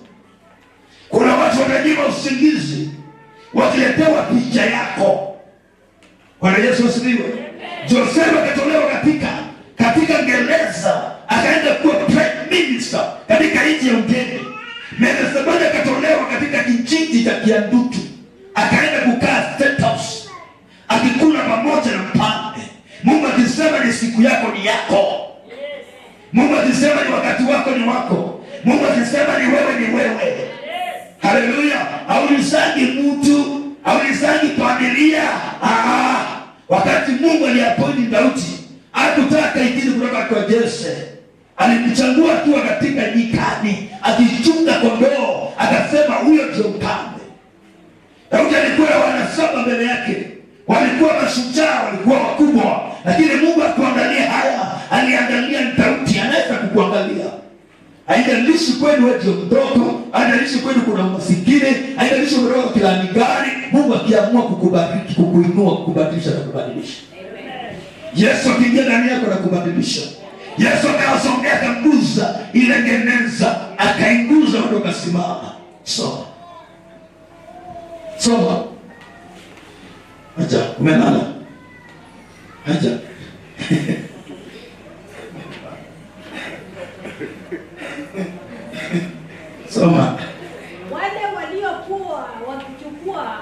S1: kuna watu wananyima usingizi wakiletewa picha yako. Bwana Yesu asifiwe. Joseph akatolewa katika gereza akaenda kuwa prime minister katika nchi ya ugeni. Melkizedeki akatolewa katika kijiji cha Kiandutu akaenda kukaa State House akikula pamoja na mfalme. Mungu akisema ni siku yako ni yako. Mungu akisema ni wakati wako ni wako. Mungu akisema ni wewe ni wewe. Haleluya. Haulisangi mtu, haulisangi familia. Wakati Mungu aliappoint Daudi, hakutaka ikili kutoka kwa Jesse. Alimchagua akiwa katika nyikani akichunga kondoo, akasema huyo ndio mfalme. Daudi alikuwa na wana 7 mbele yake, walikuwa mashujaa, walikuwa wakubwa, lakini Mungu hakuangalia haya, aliangalia Daudi. Anaweza kukuangalia. Haijalishi kwenu wewe ndio mdogo, haijalishi kwenu kuna masikini, haijalishi umetoka kilani gani, Mungu akiamua kukubariki, kukuinua, kukubadilisha na kubadilisha. Yesu akiingia ndani yako na kubadilisha. Yesu akawasongea, akaguza ile gereza, akaiguza watu wakasimama. Soma. Soma. Acha, umelala. Haja. Soma.
S4: Wale waliokuwa wakichukua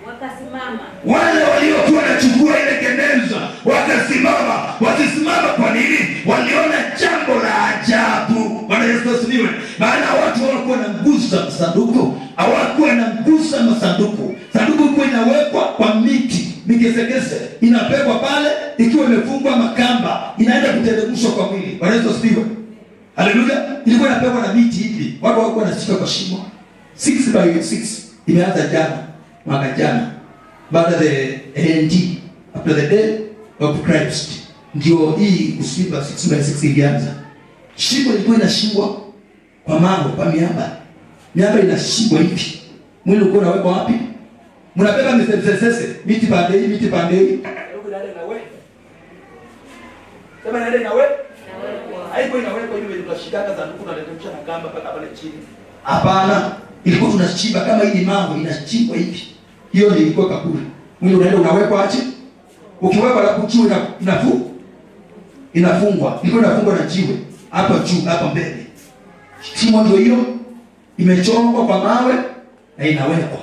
S4: wakasimama.
S1: Wale waliokuwa wanachukua ile geneza wakasimama. Walisimama kwa nini? Waliona jambo la ajabu. Bwana Yesu asifiwe. Maana watu hawakuwa na ngusa masanduku, hawakuwa na ngusa masanduku. Sanduku ilikuwa inawekwa kwa miti, migesegese inapekwa pale ikiwa imefungwa makamba, inaenda kuteremshwa kwa mwili. Bwana Yesu asifiwe. Haleluya. Ilikuwa inapekwa na miti hivi. Watu hawakuwa wanashika kwa shimo. 6 by 6 imeanza jana, mwaka jana. Baada the AND, after the death of Christ, ndio hii kusimba 6 by 6 ilianza. Shimo ilikuwa inashimbwa kwa mawe, kwa miamba. Miamba inashimbwa hivi. Mwili ulikuwa unawekwa wapi? Mnabeba misesese, miti pande hii, miti pande hii. Sema inaenda inawe? Haiko inawekwa hivi tunashikana sanduku na letemsha na kamba mpaka pale chini. Hapana, ilikuwa tunachimba kama hii ni mawe inachimbwa hivi. Hiyo ndio ilikuwa kaburi. Mwili unaenda unawekwa aje? Ukiwekwa alafu jiwe inafungwa. Ilikuwa inafungwa na jiwe hapa juu hapa mbele. Shimo ndio hiyo imechongwa kwa mawe na inawekwa.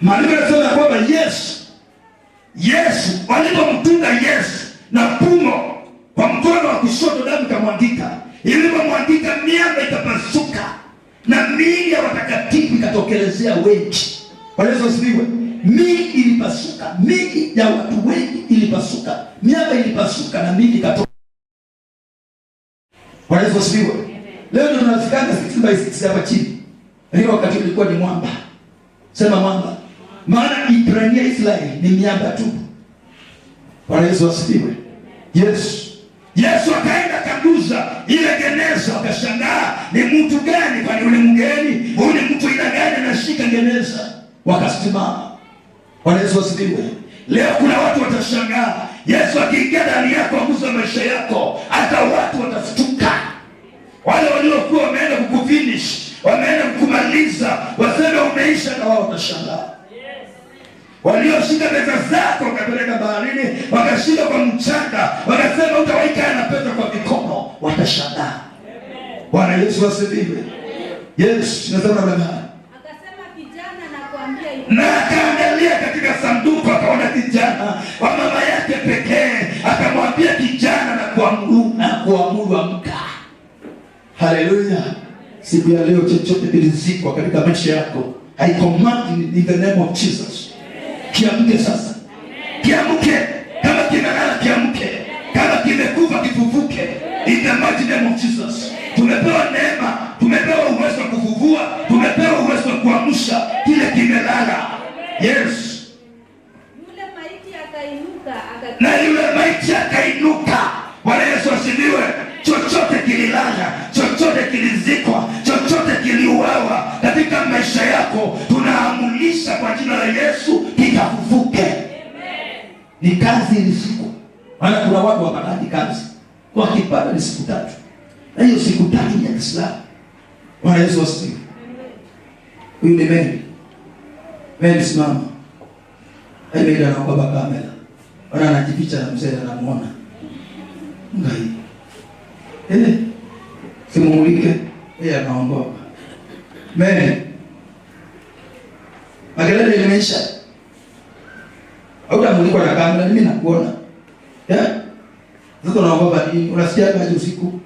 S1: Maandiko yanasema kwamba Yesu walipomtunga Yesu na pumo kwa mkono wa kushoto, damu ikamwangika. Ilipomwangika miamba ikapasuka na miili ya watakatifu ikatokelezea wengi. Bwana Yesu asifiwe. Miili ilipasuka, miili ya watu wengi ilipasuka, miamba ilipasuka na miili ikatoka. Bwana Yesu asifiwe. Leo ndio tunafikanga 6 by 6 hapa chini. Lakini wakati ulikuwa ni mwamba. Sema mwamba. Maana Ibrania Israeli ni miamba tu. Bwana Yesu asifiwe. Yesu akaenda akagusa ile geneza, akashangaa ni mtu gani? Kwani yule mgeni? Huyu ni mtu aina gani anashika geneza? Wakasimama. Bwana Yesu asifiwe. Leo kuna watu watashangaa. Yesu akiingia ndani yako agusa maisha yako, hata watu watastuka. Wale waliokuwa wameenda kukufinish, wameenda kukumaliza, waseme umeisha, na wao watashangaa. Walioshika pesa zako wakapeleka baharini, wakashika kwa mchanga, wakasema utawaika na pesa kwa mikono, watashangaa. Bwana Yesu asifiwe. Yesu nasema namna gani?
S4: Akasema kijana na kuambia hivi.
S1: Na akaangalia katika sanduku akaona kijana wa mama yake pekee, akamwambia kijana na kuamuru amka. Haleluya. Siku ya leo chochote kilizikwa katika maisha yako, I command in the name of Jesus. Kiamke sasa. Kiamke. Kama kimelala kiamke. Kama kimekufa kifufuke. In the mighty name of Jesus. Tumepewa neema, tumepewa uwezo wa kufufua, tumepewa uwezo wa kuamsha kile kimelala. Yes.
S4: Yule maiti akainuka,
S1: Na yule maiti akainuka. Bwana Yesu asifiwe. Chochote kililala, chochote kilizikwa, chochote kiliuawa katika maisha yako, tunaamulisha kwa jina la Yesu kikafufuke. Ni kazi ilizikwa. Maana kuna watu wapataji kazi, wakipata ni siku tatu, na hiyo siku tatu ni ya Kiislamu. Bwana Yesu asifiwe. Huyu ni Mary. Mary simama. Mary anaogopa kamera. Bwana anajificha na mzee anamuona. Ngai. Simumulike, yeye anaongopa. Mary. Makelele imeisha. Hautamulikwa na kamera, mimi nakuona. Sasa unaogopa nini? Unasikia kazi usiku?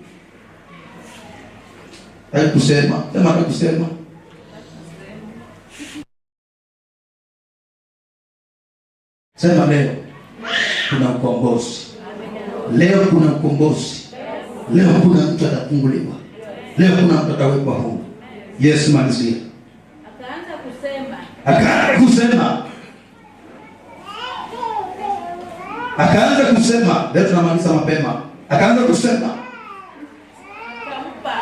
S1: Hai kusema, sema hai kusema. Sema leo kuna ukombozi. Leo kuna ukombozi. Leo kuna mtu atafunguliwa. Leo kuna mtu atawekwa huru. Yesu malizia.
S4: Akaanza kusema.
S1: Akaanza kusema. Akaanza kusema. Leo tunamaliza mapema. Akaanza kusema.
S4: Akampa.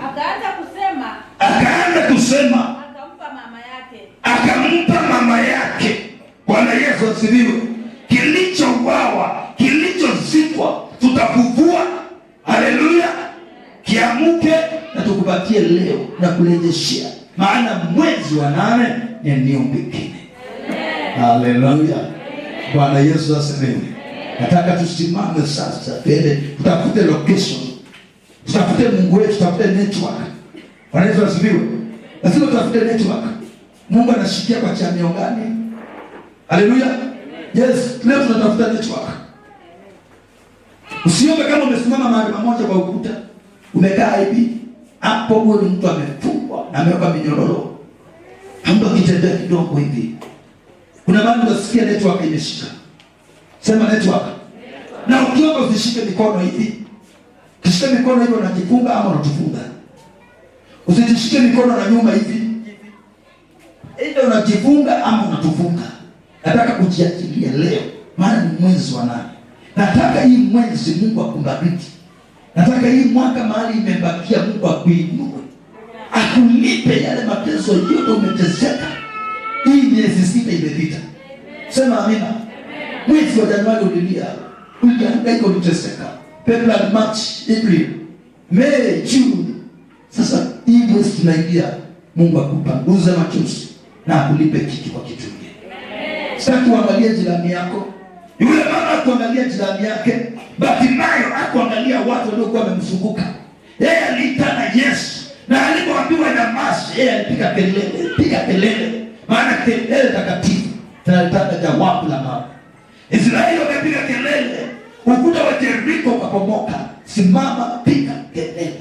S4: Akaanza kusema.
S1: Akaanza kusema.
S4: Akampa mama yake.
S1: Akampa mama yake. Bwana Yesu asifiwe. Kilichouawa, kilichozikwa, tutakuvua. Haleluya. Kiamuke na tukupatie leo na kurejeshea. Maana mwezi wa 8 ni new beginning. Haleluya. Bwana Yesu asifiwe. Nataka tusimame sasa, twende tutafute location, tutafute Mungu wetu, tutafute network. Bwana Yesu asifiwe. Lazima tutafute network. Mungu anashikia kwa chamio gani? Haleluya. Yes, leo tunatafuta network. Usiombe kama umesimama mahali pamoja kwa ukuta, umekaa hivi. Hapo huyo ni mtu amefungwa na amewekwa minyororo. Mtu akitembea kidogo hivi, kuna mahali utasikia network imeshika. Sema network. Na ukiomba usishike mikono hivi. Ukishika mikono hivi unajifunga ama unajifunga. Usijishike mikono na nyuma hivi. Ndio unajifunga ama unatufunga. Nataka kujiachilia leo, maana ni mwezi wa 8. Nataka hii mwezi Mungu akubariki. Nataka hii mwaka mahali imebakia Mungu akuinue, akulipe yale mateso yote umeteseka. Hii miezi 6 imepita. Sema amina. Mwezi wa Januari ulilia, ulihangaika, uliteseka. February, March, April, May, June. Sasa hii mwezi tunaingia, Mungu akupanguze machozi na akulipe kitu kwa kitu. Sitaki uangalie jirani yako. Yule mama akuangalia jirani yake, Bartimayo akuangalia watu waliokuwa wamemzunguka. Yeye aliitana Yesu, na alipoambiwa nyamaza, yeye alipiga kelele, piga kelele, maana kelele takatifu zinalitaka jawabu la mama. Israeli wamepiga kelele, ukuta wa Yeriko ukabomoka. Simama, piga kelele,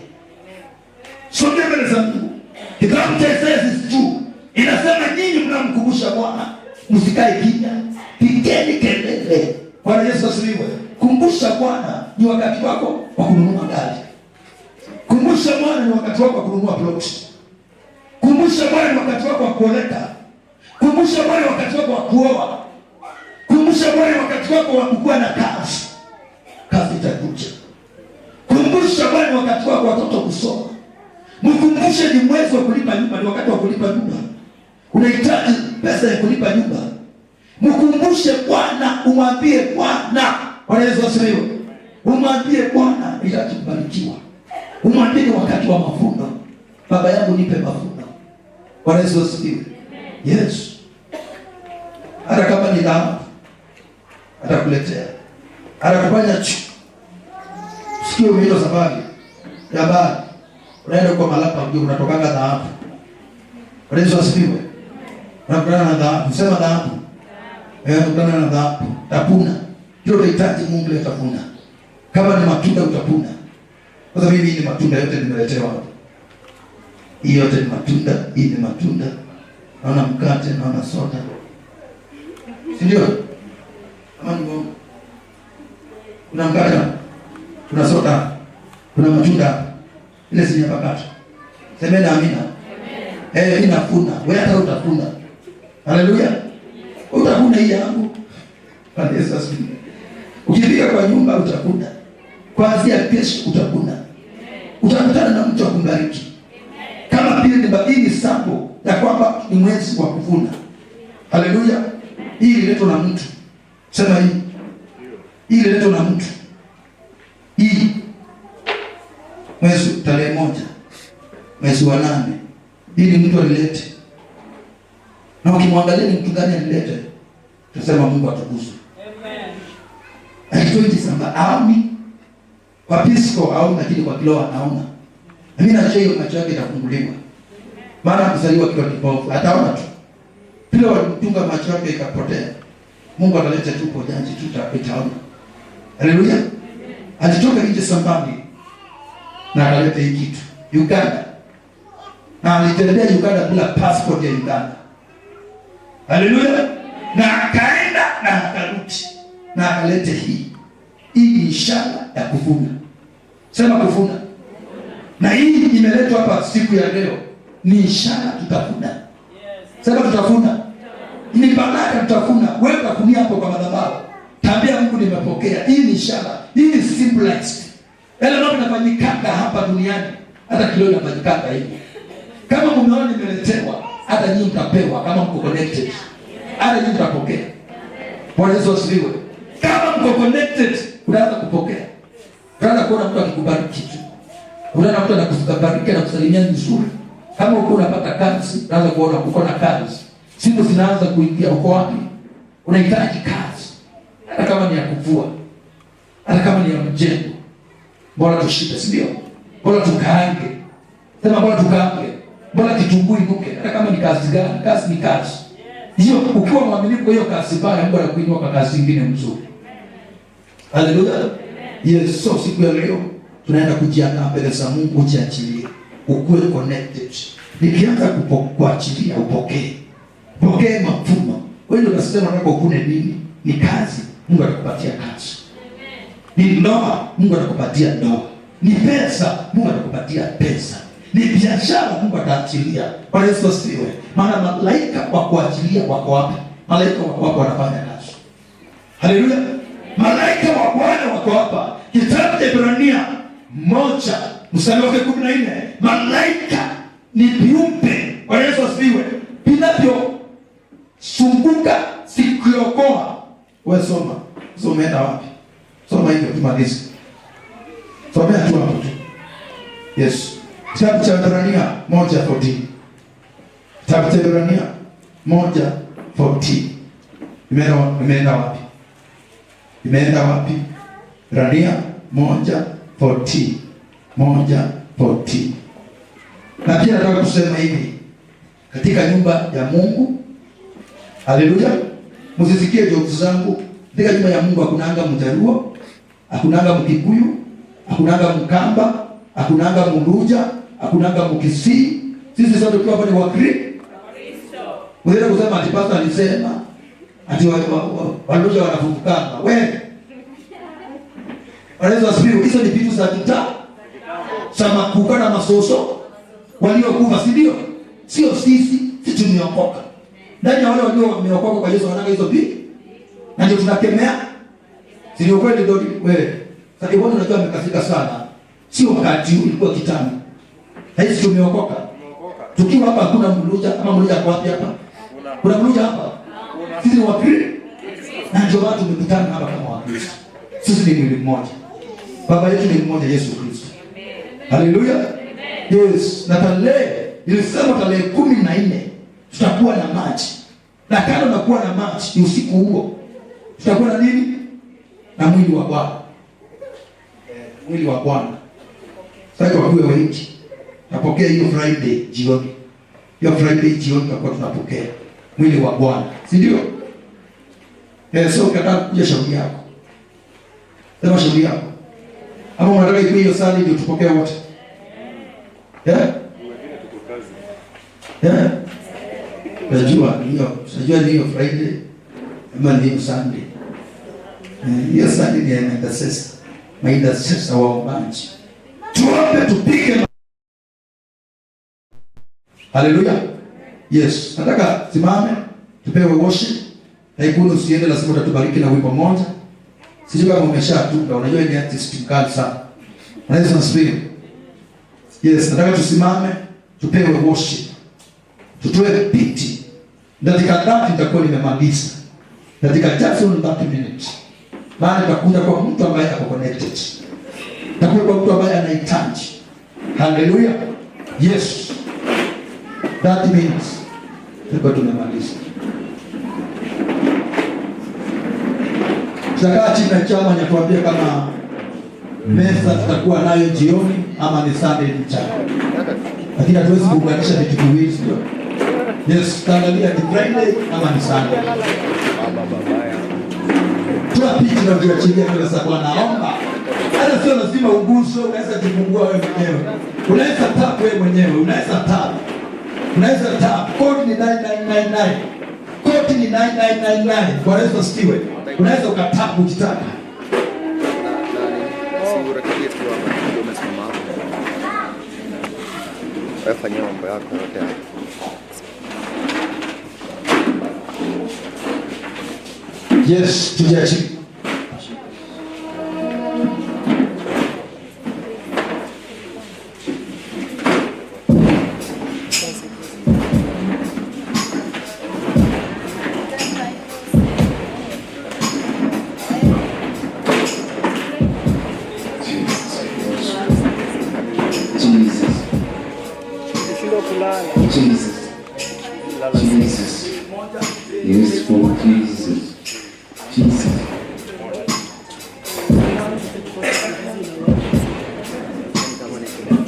S1: sogea mbele za Mungu. Kitabu cha Isaya 62 inasema nyinyi mnamkumbusha Bwana, msikae kimya, pigeni kelele. Bwana Yesu asifiwe. Kumbusha Bwana ni wakati wako wa kununua gari. Kumbusha Bwana ni wakati wako wa kununua plot. Kumbusha Bwana ni wakati wako wa kuoleka. Kumbusha Bwana ni wakati wako wa kuoa. Kumbusha Bwana ni wakati wako wa kukua na kazi. Kazi itakuja. Kumbusha Bwana ni wakati wako watoto kusoma. Mkumbushe ni mwezi wa kulipa nyumba, ni wakati wa kulipa nyumba. Unahitaji pesa ya kulipa nyumba. Mkumbushe Bwana, umwambie Bwana. Bwana Yesu asifiwe. Umwambie Bwana nitakubarikiwa. Umwambie ni wakati wa mavuno. Baba yangu nipe mavuno. Bwana Yesu asifiwe. Yes. Hata kama ni dhahabu atakuletea. Atakufanya chu. Sikio hiyo safari ya bahari. Unaenda kwa Malapa ndio unatokanga dhahabu. Bwana Yesu asifiwe. Unakutana na dhahabu. Sema dhahabu. Unakutana na dhahabu. Utapuna. Ndio unahitaji Mungu leo utapuna. Kama ni matunda utapuna. Sasa mimi ni matunda yote nimeletewa hapa. Hii yote ni matunda, hii ni matunda. Naona mkate, naona soda. Si ndio? Kama ni Mungu. Kuna mkate, kuna soda, kuna matunda. Ile si nyapakata. Semeni amina. Amen. Mimi nafuna. Wewe hata utafuna. Haleluya. Utafuna hii yangu. Bwana Yesu asifiwe. Ukifika kwa nyumba utafuna. Kuanzia kesho utafuna. Utakutana na mtu akubariki. Kama pia ni badili sambo ya kwamba ni mwezi wa kuvuna. Haleluya. Hii ililetwa na mtu. Sema hii. Hii ililetwa na mtu. Hii mwezi tarehe 1 mwezi wa 8. Hii ni mtu alilete. Na ukimwangalia ni mtu gani alilete, tutasema Mungu atukuzwe.
S4: Amen.
S1: Alitoa samba aoni kwa pisco au lakini kwa kilo anaona. Mimi najua hiyo macho yake itafunguliwa. Maana kuzaliwa kiwa kipofu ataona tu. Pile walimtunga macho yake ikapotea. Mungu ataleta tu uponyaji tu itaona. Haleluya. Alitoka nje sambani na akaleta hii kitu Uganda. Na alitembea Uganda bila passport ya Uganda. Haleluya. Na akaenda na akarudi na akaleta hii. Hii ni ishara ya kuvuna. Sema kuvuna. Na hii imeletwa hapa siku ya leo ni ishara tutavuna. Sema tutavuna. Ni baraka tutavuna. Wewe utakunia hapo kwa madhabahu. Tambia Mungu nimepokea. Hii ni ishara. Hii ni symbolized. Yale mambo yanafanyikanga hapa duniani, hata kileo inafanyikanga hivi. Kama mmeona nimeletewa, hata nyinyi mtapewa kama mko connected. Hata nyinyi mtapokea. Bwana Yesu asifiwe. Kama mko connected, unaanza kupokea. Unaanza kuona mtu akikubariki tu. Unaona mtu anakubariki na kusalimia vizuri. Kama uko unapata kazi, unaanza kuona uko na kazi. Simu zinaanza kuingia, uko wapi? Unahitaji kazi, hata kama ni ya kuvua, hata kama ni ya mjengo, bora tushibe, si ndio? Bora tukaange, sema bora tukaange, bora kitunguu inuke, hata kama ni kazi gani, kazi ni kazi. Hiyo ukiwa mwaminifu kwa hiyo kazi mbaya, Mungu anakuinua kwa kazi nyingine mzuri. Haleluya. Yes, so siku ya leo tunaenda kujiandaa mbele za Mungu, ujiachilie, ukuwe connected. Nikianza kuachilia, upokee. Pokee mavuno. Wewe ndio unasema unataka uvune nini? Ni kazi, Mungu atakupatia kazi. Ni ndoa, Mungu atakupatia ndoa. Ni pesa, Mungu atakupatia pesa. Ni biashara, Mungu ataachilia. Bwana Yesu asifiwe. Maana malaika wa kuachilia wako wapi? Malaika wako wapi wanafanya kazi? Haleluya. Malaika wa Bwana wako hapa. Kitabu cha Ibrania 1 mstari wake 14. Malaika ni viumbe, Bwana Yesu asifiwe, vinavyosunguka sikiokoa. Wewe soma. Soma umeenda wapi? Soma hivyo tumalize. Somea tu hapo tu. Yes. Kitabu cha Ibrania 1:14. Kitabu cha Ibrania 1:14. Imeenda wapi? Imeenda wapi? Ibrania 1:14. 1:14. Na pia nataka kusema hivi, katika nyumba ya Mungu, haleluya, msisikie jokes zangu. Katika nyumba ya Mungu hakunanga Mjaluo, hakunanga Mkikuyu, hakunanga Mkamba, hakunanga Mluja, hakunanga Mkisii. Sisi sote tukiwa hapa ni Wakristo. Unaweza kusema ati pastor alisema ati Waluja wanafufukana. Wewe. Wanaweza wasifiwe. Hizo ni vitu za kitaa. Za makuka na masoso waliokufa, si ndio? Sio sisi, sisi tumeokoka. Ndani ya wale walio wameokoka kwa Yesu wananga hizo vitu. Na ndio tunakemea. Si ndio kweli ndio wewe? Sasa hiyo unajua amekasirika sana. Sio wakati huu, ilikuwa kitambo. Na sisi tumeokoka. Tukiwa hapa hakuna Mluja ama Mluja kwa wapi hapa? Kuna Mluja hapa? Sisi ni Wakristo. Na ndio watu tumekutana hapa kama Wakristo. Sisi ni mwili mmoja. Baba yetu ni mmoja, Yesu Kristo. Haleluya. Yes, na tarehe ilisema tarehe 14 tutakuwa na maji. Na kando na kuwa na maji ni usiku huo. Tutakuwa na nini? Na mwili wa Bwana. Mwili wa Bwana. Sasa kwa kuwa wengi napokea hiyo Friday jioni. Hiyo Friday jioni tutakuwa tunapokea mwili wa Bwana. Si ndio? So ukataka kuja shauri yako. Sema shauri yako. Ama unataka ikuwe hiyo Sunday ndio tupokee wote? Najua ni hiyo Friday ama ni hiyo Sunday. Hiyo Sunday ni ya intercessor. Ma intercessor waombaji. Tuombe tupige. Haleluya. Yes, nataka simame tupewe worship. Haikuni usiende, lazima utatubariki na wimbo mmoja. Sijui kama umeshatunga, unajua ni artist mkali sana. Unaweza kusikia. Yes, nataka tusimame tupewe worship. Tutoe piti. Dakika 3 nitakuwa nimemaliza. Dakika just only 30 minutes. Maana nitakuja kwa mtu ambaye ako connected. Nitakuja kwa mtu ambaye anahitaji. Hallelujah. Yes. 30 minutes. Tulikuwa tumemaliza. Tutakaa chini na chama nyatuambia kama mesa tutakuwa nayo jioni ama ni Sunday mchana. Lakini hatuwezi kuunganisha vitu viwili, sio? Yes, tutaangalia ni Friday ama ni Sunday. Toa picha na ujiachilie mbele za Bwana. Omba. Hata sio lazima uguswe, unaweza jifungua wewe mwenyewe. Unaweza tap wewe mwenyewe, unaweza tap. Unaweza tap. Code ni 9999. Code ni 9999. Bwana Yesu asifiwe. Unaweza ukatap ukitaka.
S5: Wewe fanyia mambo yako yote hapo.
S1: Yes, tujiachilie.
S6: Jesus. Jesus. Yes, for Jesus.
S1: Jesus.
S5: Kama ni chini.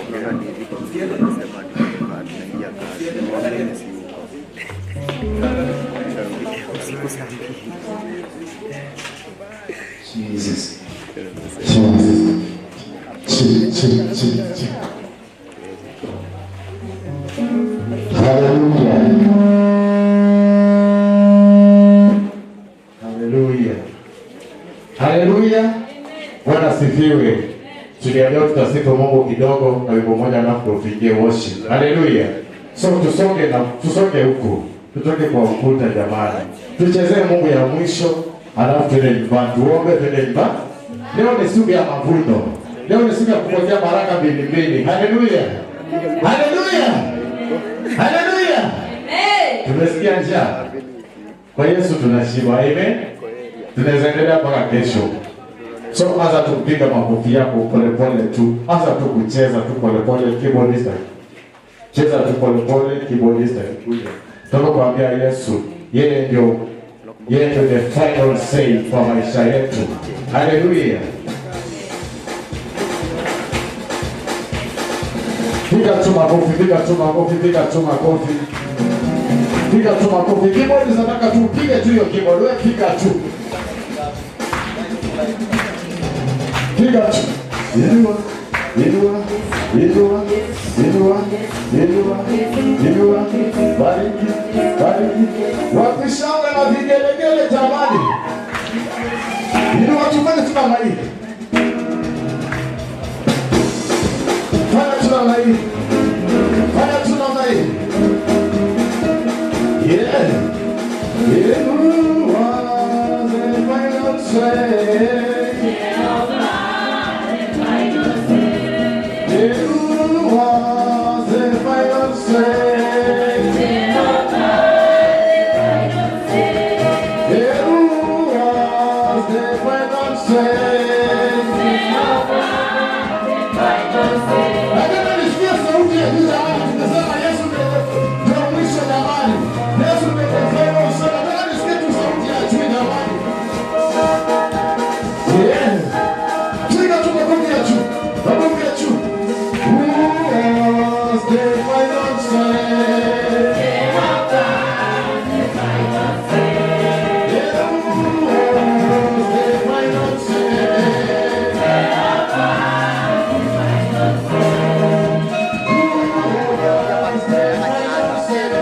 S5: Unaona ni hivi tunasema tunaingia kazi. Mimi si huko. Usiku saa 2.
S1: Jesus. Jesus. Jesus. Jesus. Hallelujah.
S6: Haleluya. Haleluya. Bwana sifiwe. Tuliambiwa tutasifu Mungu kidogo na wimbo mmoja alafu tuingie worship. Haleluya. So tusonge na tusonge huku. Tutoke kwa ukuta jamani. Tuchezee Mungu ya mwisho alafu tuende nyumbani. Tuombe tuende nyumbani. Leo ni siku ya mavuno. Leo ni siku ya kupokea baraka mbili mbili. Haleluya. Haleluya. Haleluya. Tumesikia njaa. Kwa Yesu tunashiba. Amen. Tunaweza endelea mpaka kesho. So anza tu kupiga makofi yako polepole tu. Anza tu kucheza tu polepole, keyboardist. Cheza tu polepole, keyboardist akikuja. Tunataka kuambia Yesu, yeye ndio the final say kwa maisha yetu. Haleluya. Piga tu makofi, piga tu makofi, piga tu makofi. Piga tu makofi. Keyboard nataka tu pige tu hiyo keyboard. Wewe piga tu. Piga tu. Inua, inua, inua, inua, inua, inua. Bariki, bariki. Wapi shangwe na vigelegele jamani? Inua tufanye tu namna hii. Fanya tu namna hii. Fanya tu namna hii. Yeah. Inua the final say. Inua the final say. Inua the final say. Lakini nisikie sauti ya juu jamani, tumesema Yesu ndio mwisho jamani. Yesu ndio final say. Nataka nisikie tu sauti ya juu jamani. Yeah. Piga tu makofi ya juu. Makofi ya juu. Who was the final say? Yeah, who was the final say? Who was the final say?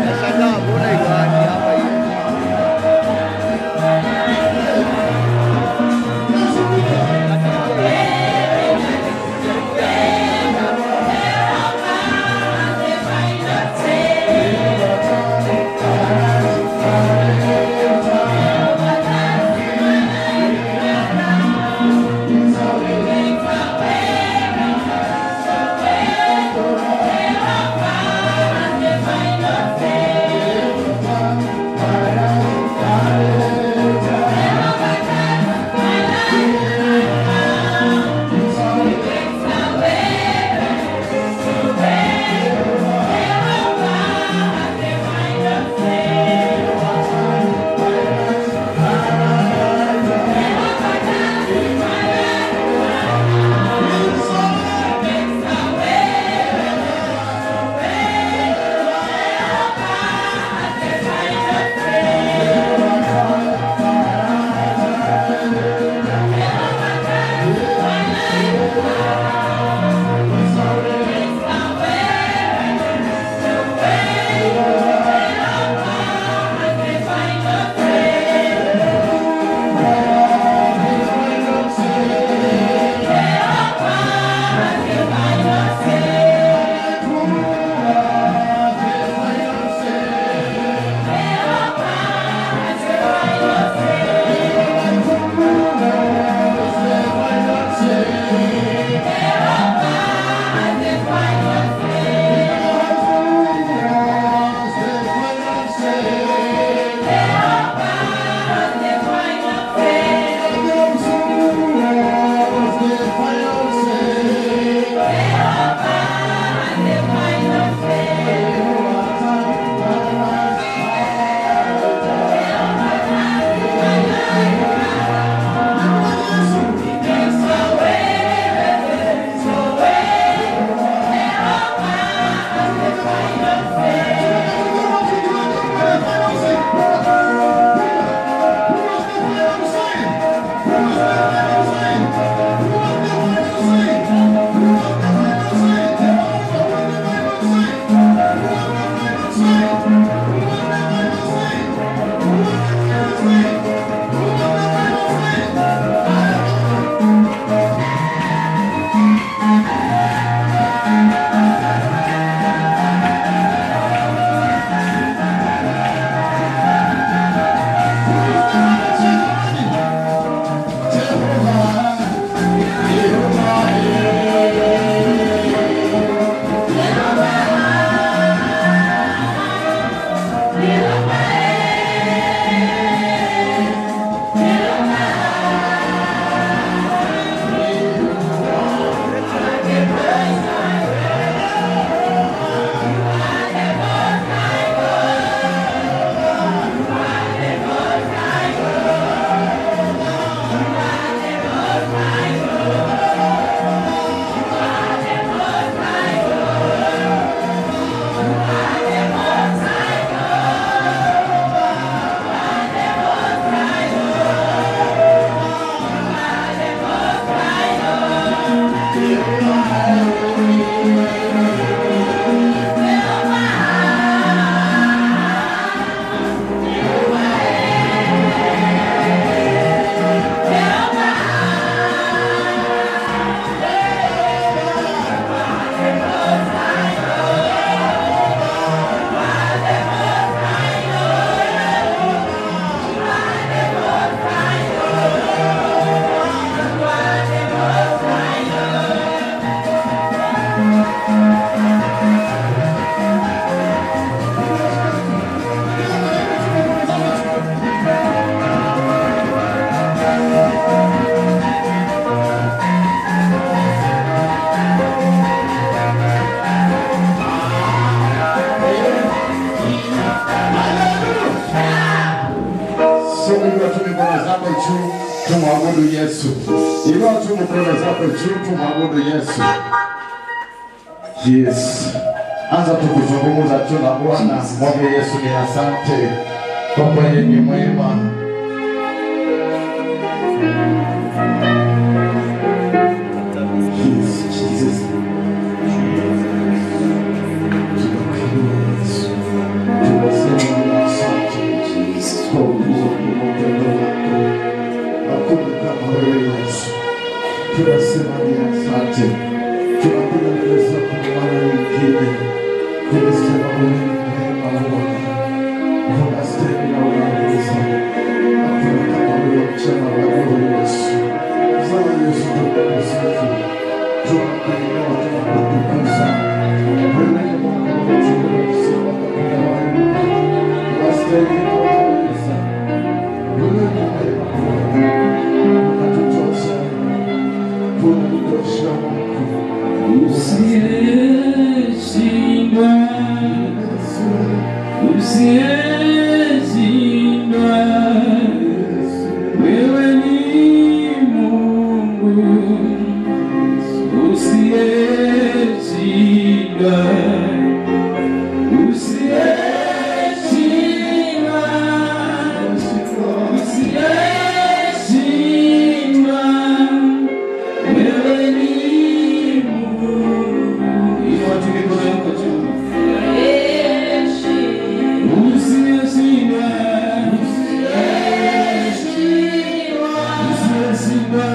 S5: Nashangaa mbona iko hadi hapa hivi.
S1: Yeah.
S6: Inua tu mikono zako juu, tumwabudu Yesu. Inua tu mikono zako juu, tumwabudu Yesu. Yes. Anza tu kuzungumza tu na Bwana, mwambie Yesu ni asante kwa kweli ni mwema. Yes, Jesus. Tunakuinua Yesu. Tunasema ni asante kwa ukuu wa upendo wako. Hakuna kama wewe Yesu. Tunasema ni asante. Tunakuja mbele zako kwa mara nyingine. Tunasema wewe ni mwema Bwana. Unastahili na unaweza. Hakuna kama wewe mchana wa leo Yesu. Bwana Yesu tunakusifu. Tunakuinua, tunakutukuza. Wewe ni Mungu wetu, unasema katika wale. Unastahili na unaweza. Wewe ni mwema Bwana. Unatutosha. Unatutosha Mungu.
S7: Usiyeshindwa, usiyeshindwa, wewe ni Mungu usiyeshindwa, usiyeshindwa, usiyeshindwa, wewe ni Mungu. Inua tu mikono yako juu. Usiyeshindwa, usiyeshindwa, usiyeshindwa.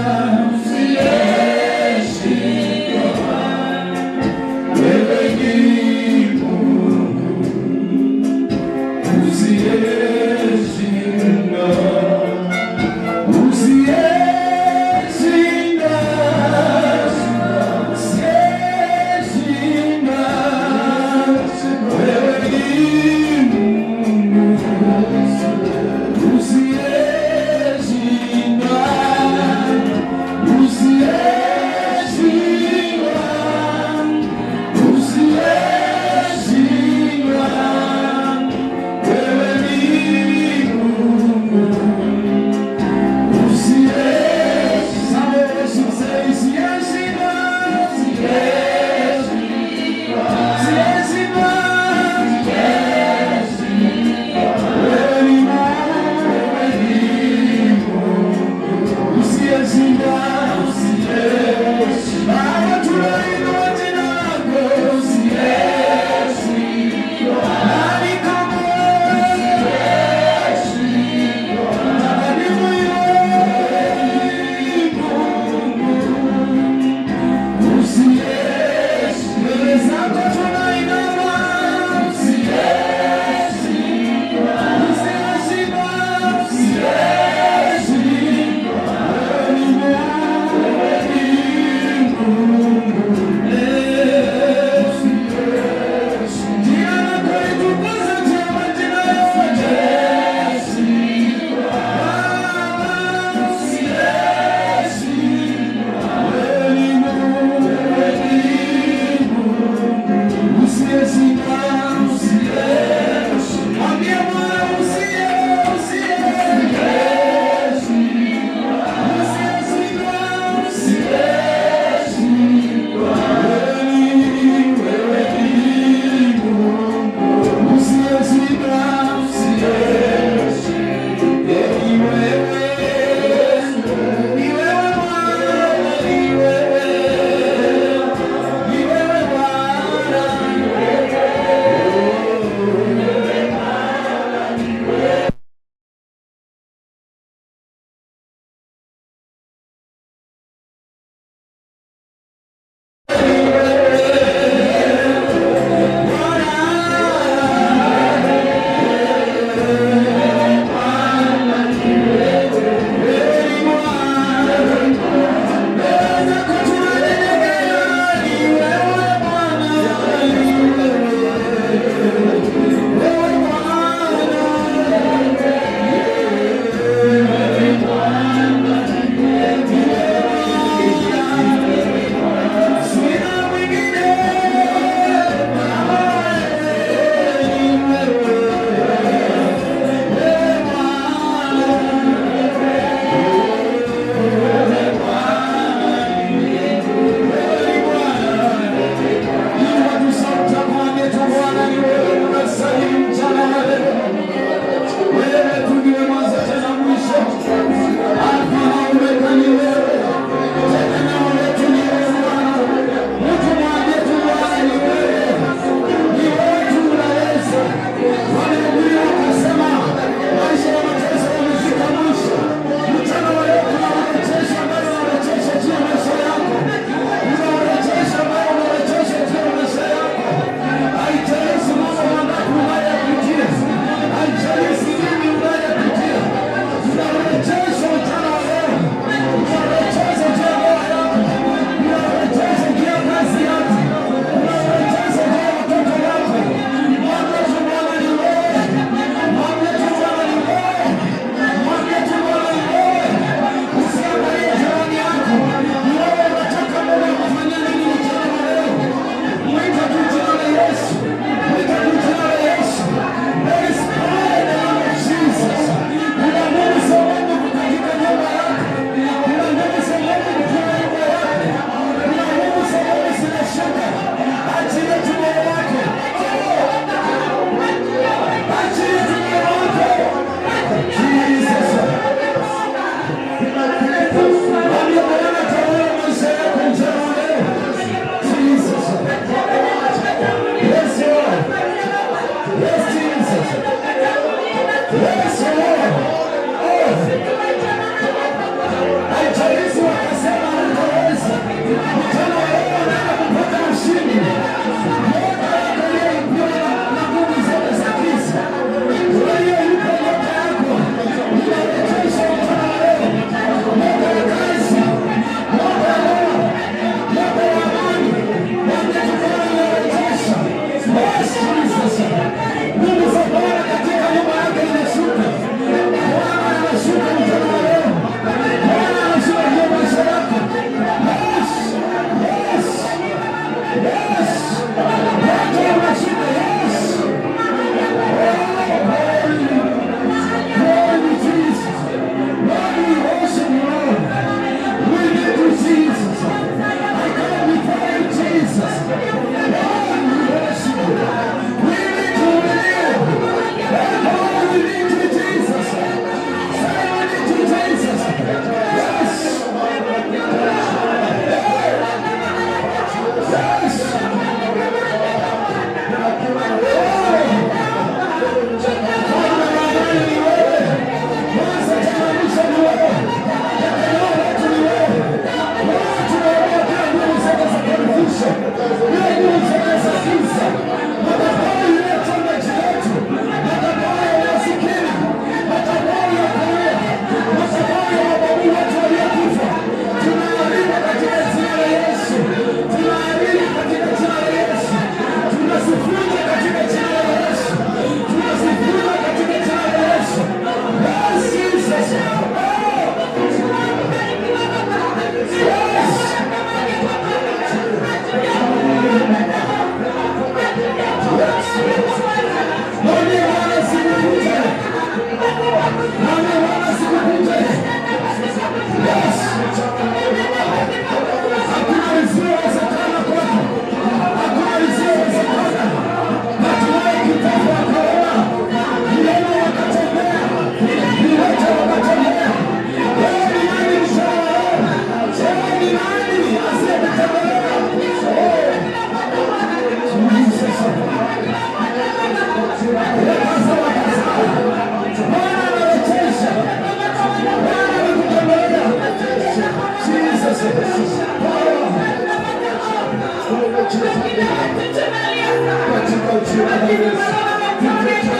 S6: Katika jina la Yesu.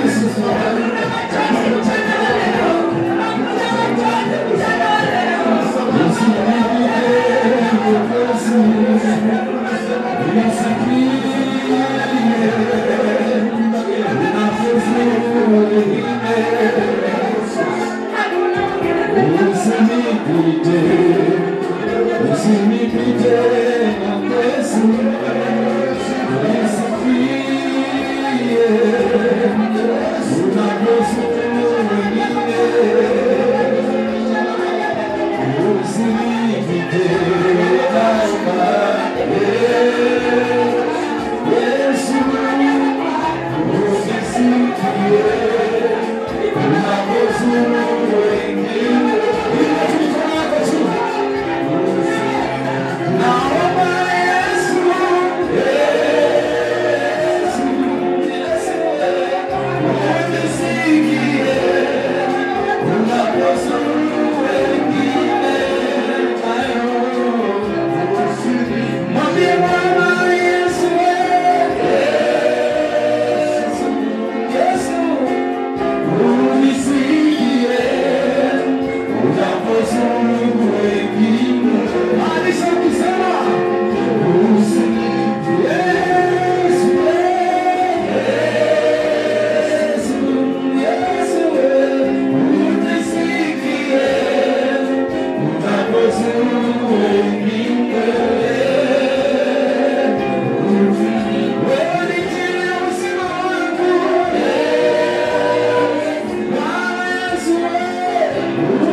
S6: Jesus, Usinipite, usinipite Yesu, nisifie unapozuru wengine, usinipite Baba, Yesu, unisikie unapozuru wengine. Inua tu mikono yako juu. Naomba Yesu, Yesu, Yesu, unisikie unapozuru wengine. Mwambie Bwana Yesu, Yesu, Yesu, unisikie unapozuru wengine. Maanisha ukisema Yesu, Yesu, Yesu, unisikie unapozuru wengine. Wewe ni njia ya uzima wangu. Bwana Yesu,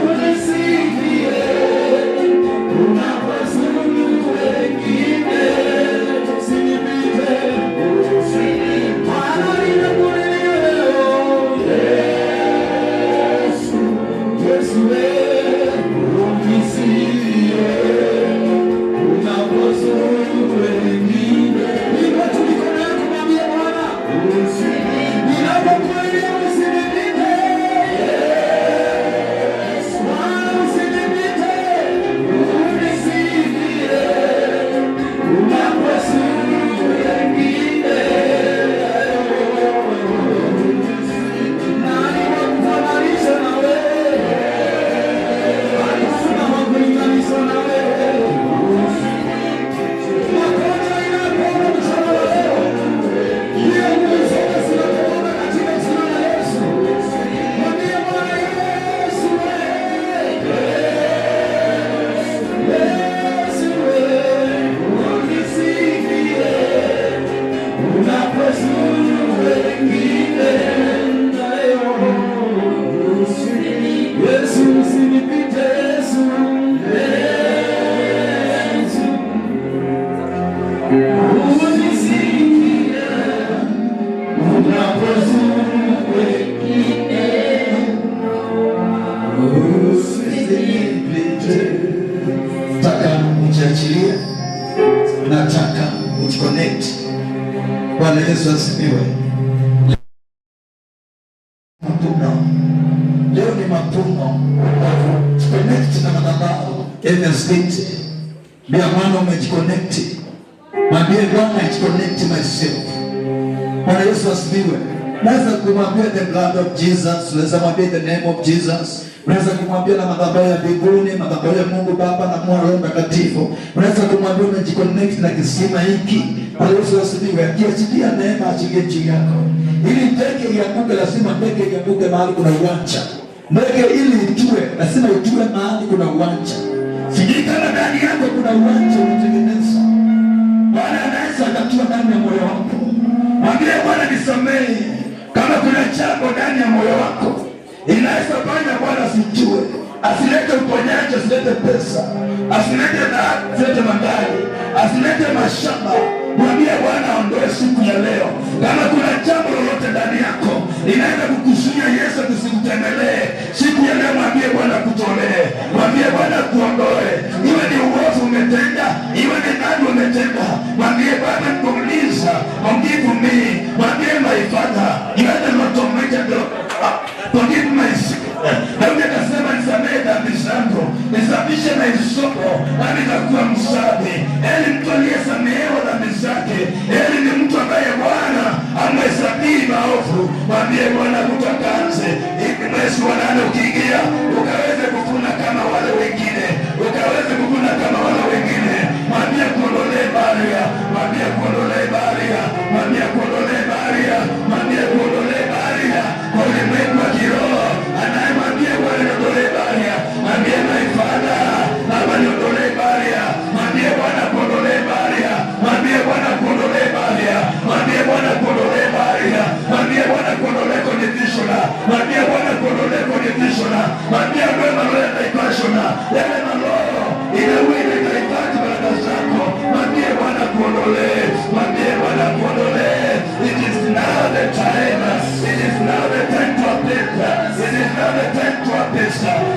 S6: unisikie unapozuru wengine. Usinipite, Bwana, ninakulilia leo. Yesu, Yesu, unisikie unapozuru wengine. Inua tu mikono yako, mwambie Bwana, ninapokulilia usinipite. Bwana, usinipite, unisikie unapozuru wengine. Nani wa kufananisha na wewe? Hakuna wa kulinganisha na wewe. Magonjwa inapona mchana wa leo. Hiyo nguvu zote zinapona katika jina la Yesu. Mwambie Bwana Yesu, Yesu, unisikie unapozuru wengine. Yesu, usinipite, Yesu, Yesu, unisikie unapozuru wengine.
S1: Usinipite. Nataka ujiachilie, nataka ujiconnect. Bwana Yesu asifiwe. Mapuno leo ni mapuno, connect na madhabahu MSBT. Mbia Bwana umejiconnect, mwambie Bwana I connect myself. Bwana Yesu asifiwe. Naweza kumwambia the blood of Jesus, unaweza mwambia the name of Jesus, unaweza kumwambia na madhabahu ya mbinguni, madhabahu ya Mungu Baba na Mwana Roho Mtakatifu. Unaweza kumwambia umejiconnect na kisima hiki. Bwana Yesu asifiwe. Akiachilia neema, achilie juu yako. Ili ndege ianguke, lazima ndege ianguke mahali kuna uwanja. Ndege ili itue, lazima itue mahali kuna uwanja. Sijui kama ndani yako kuna uwanja umetengeneza. Bwana anaweza akatua ndani ya moyo wako. Mwambie Bwana, nisamehe kama kuna jambo ndani ya moyo wako inaweza fanya Bwana asijue, asilete uponyaji, asilete pesa, asilete dhahabu, asilete magari, asilete mashamba. Mwambie Bwana aondoe siku ya leo. Kama kuna jambo lolote ndani yako inaweza kukuzuia Yesu tusikutembelee siku ya leo, mwambie Bwana kutolee, mwambie Bwana kuondoe, iwe ni uovu umetenda, iwe ni dhambi umetenda, mwambie Baba, please forgive me, mwambie my father, you are the Lord Almighty God, forgive my sin. Daudi akasema nisamehe dhambi zangu, nisafishe Nisafishe na hisopo, nami nitakuwa msafi. Heri mtu aliyesamehewa dhambi zake, heri ni mtu ambaye Bwana amhesabii maovu. Mwambie Bwana kutakanze hivi mwezi wa 8 ukiingia, ukaweze kuvuna kama wale wengine, ukaweze kuvuna kama wale wengine. Mwambie kuondolee barrier, mwambie kuondolee barrier, mwambie kuondolee barrier, mwambie kuondolee barrier kwa ulimwengu wa kiroho. Anayemwambia Bwana niondolee barrier, mwambie my father, Baba niondolee barrier, mwambie Bwana kuondolee barrier, mwambie Bwana kuondolee barrier, mwambie Bwana kuondolee barrier, mwambie Bwana kuondolee condition, mwambie Bwana kuondolee condition, mwambie ondoe maroho ya diversion, yale maroho inaweza ikahitaji baraka zako, mwambie Bwana kuondolee, mwambie Bwana kuondolee. It is now the time, it is now the time to appeal, it is now the time to appeal,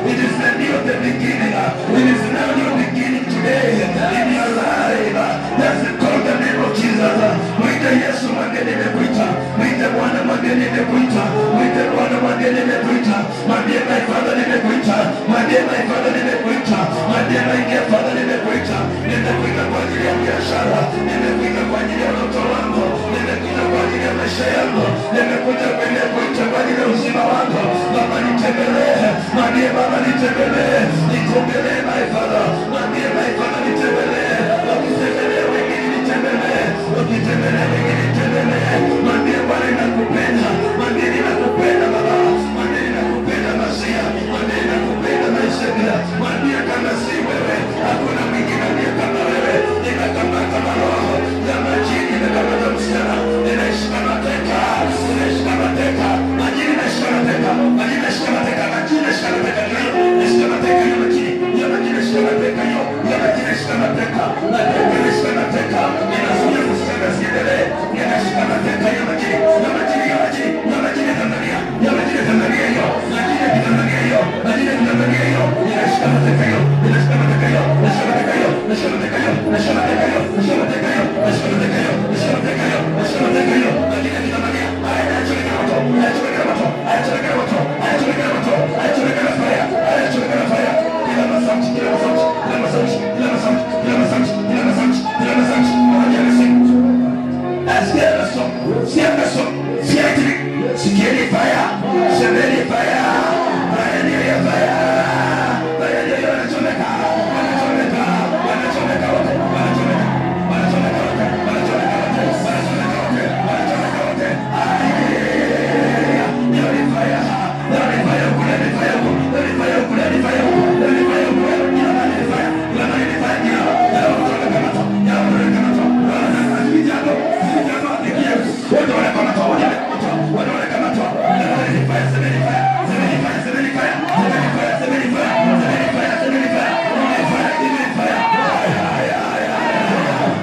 S1: it is the new the beginning, it is now new beginning today in your life. Just call the name of Jesus. Mwite Yesu, mwambie nimekuita. Mwite Bwana, mwambie nimekuita. Mwite Bwana, mwambie nimekuita. Mwambie my father nimekuita. Mwambie my father nimekuita. Mwambie my dear father nimekuita. Nimekuita kwa ajili ya biashara. Nimekuita kwa ajili ya watoto wangu. Nimekuita kwa ajili ya maisha yangu. Nimekuja nimekuita kwa ajili ya uzima wangu. Baba nitembelee. Mwambie Baba nitembelee. Nitembelee my father. Mwambie my father nitembelee. Wakitembelee wengine nitembelee. Wakitembelee wengine nitembelee. Mwambie Bwana ninakupenda. Mwambie ninakupenda Baba. Mwambie ninakupenda Masia. Mwambie ninakupenda Maisha. Mwambie kama si wewe hakuna mwingine aliye kama wewe. Ninakamata maroho ya majini, nimekamata msichana, ninashika mateka, ninashika mateka, majini nashika mateka, majini nashika mateka, majini nashika mateka, nashika mateka ya majini, ya majini nashika mateka hiyo, ya majini nashika mateka, mateka nashika mateka, ninazuia msichana asiendelee, ninashika mateka ya majini, ya majini, ya majini, ya majini ya Tanzania, ya majini ya Tanzania hiyo, majini ya Tanzania hiyo, majini ya Tanzania hiyo, ninashika mateka hiyo, ninashika mateka hiyo, nashika mateka hiyo, nashika mateka hiyo, nashika mateka hiyo, nashika mateka hiyo, nashika mateka hiyo, nashika mateka hiyo, nashika mateka hiyo, majini ya Tanzania, haya yanachomeka moto, yanachomeka moto, yanachomeka moto, yanachomeka moto, yanachomeka na fire, yanachomeka na fire. Kila masauti, kila masauti, kila masauti, kila masauti, kila masauti, kila masauti, kila masauti, pamoja na simu. Asikia maso, sikia maso, sikia sikieni fire, semeni fire, fire ndio hiyo fire, fire ndio hiyo, wanachomeka, wanachomeka, wanachomeka wote, wanachomeka, wanachomeka wote, wanachomeka wote, wanachomeka wote, wanachomeka wote. Ndio ni fire, ndio ni fire huku, ndio ni fire huku, ndio ni fire huku, ndio ni fire huku, ndio ni fire huku, kila mahali ni fire, kila mahali ni fire, kila kila mtu anakamatwa, kila mtu anakamatwa, wote wanakamatwa, wote wanakamatwa, wote wanakamatwa. Semeni fire, semeni fire, semeni fire, semeni fire, semeni fire, semeni fire, semeni fire, semeni fire, semeni fire, semeni fire. Haya, haya, haya,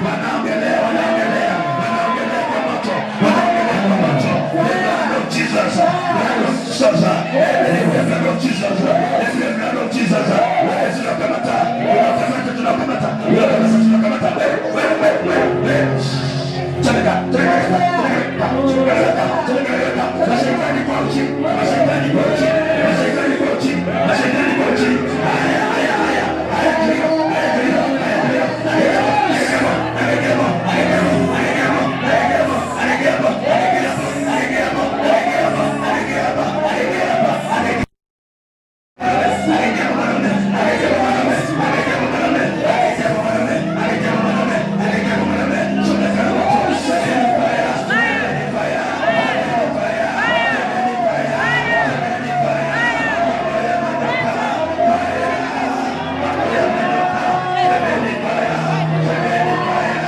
S1: wanaongelea, wanaongelea, wanaongelea kwa moto, wanaongelea kwa moto. The blood of Jesus, blood of Jesus, the blood of Jesus, the blood of Jesus. Wewe tunakamata, tunakamata, tunakamata, tunakamata, tunakamata. Wewe, wewe, wewe, wewe. Chomeka, chomeka, chomeka, chomeka, chomeka. Mashaitani kwa uchi, mashaitani kwa uchi, mashaitani kwa uchi, mashaitani kwa uchi. Haya, haya, haya, haya, ndio, haya, ndio, haya, ndio. Alegemo, alegemo, alegemo, alegemo, alegemo, alegemo, alegemo, alegemo, alegemo, alegemo, alegemo. Alegemo mwanaume, alegemo mwanaume, alegemo mwanaume, alegemo mwanaume, alegemo mwanaume, alegemo mwanaume. Chomeka na moto. Fire, fire, fire, fire, fire. Semeni fire, semeni fire,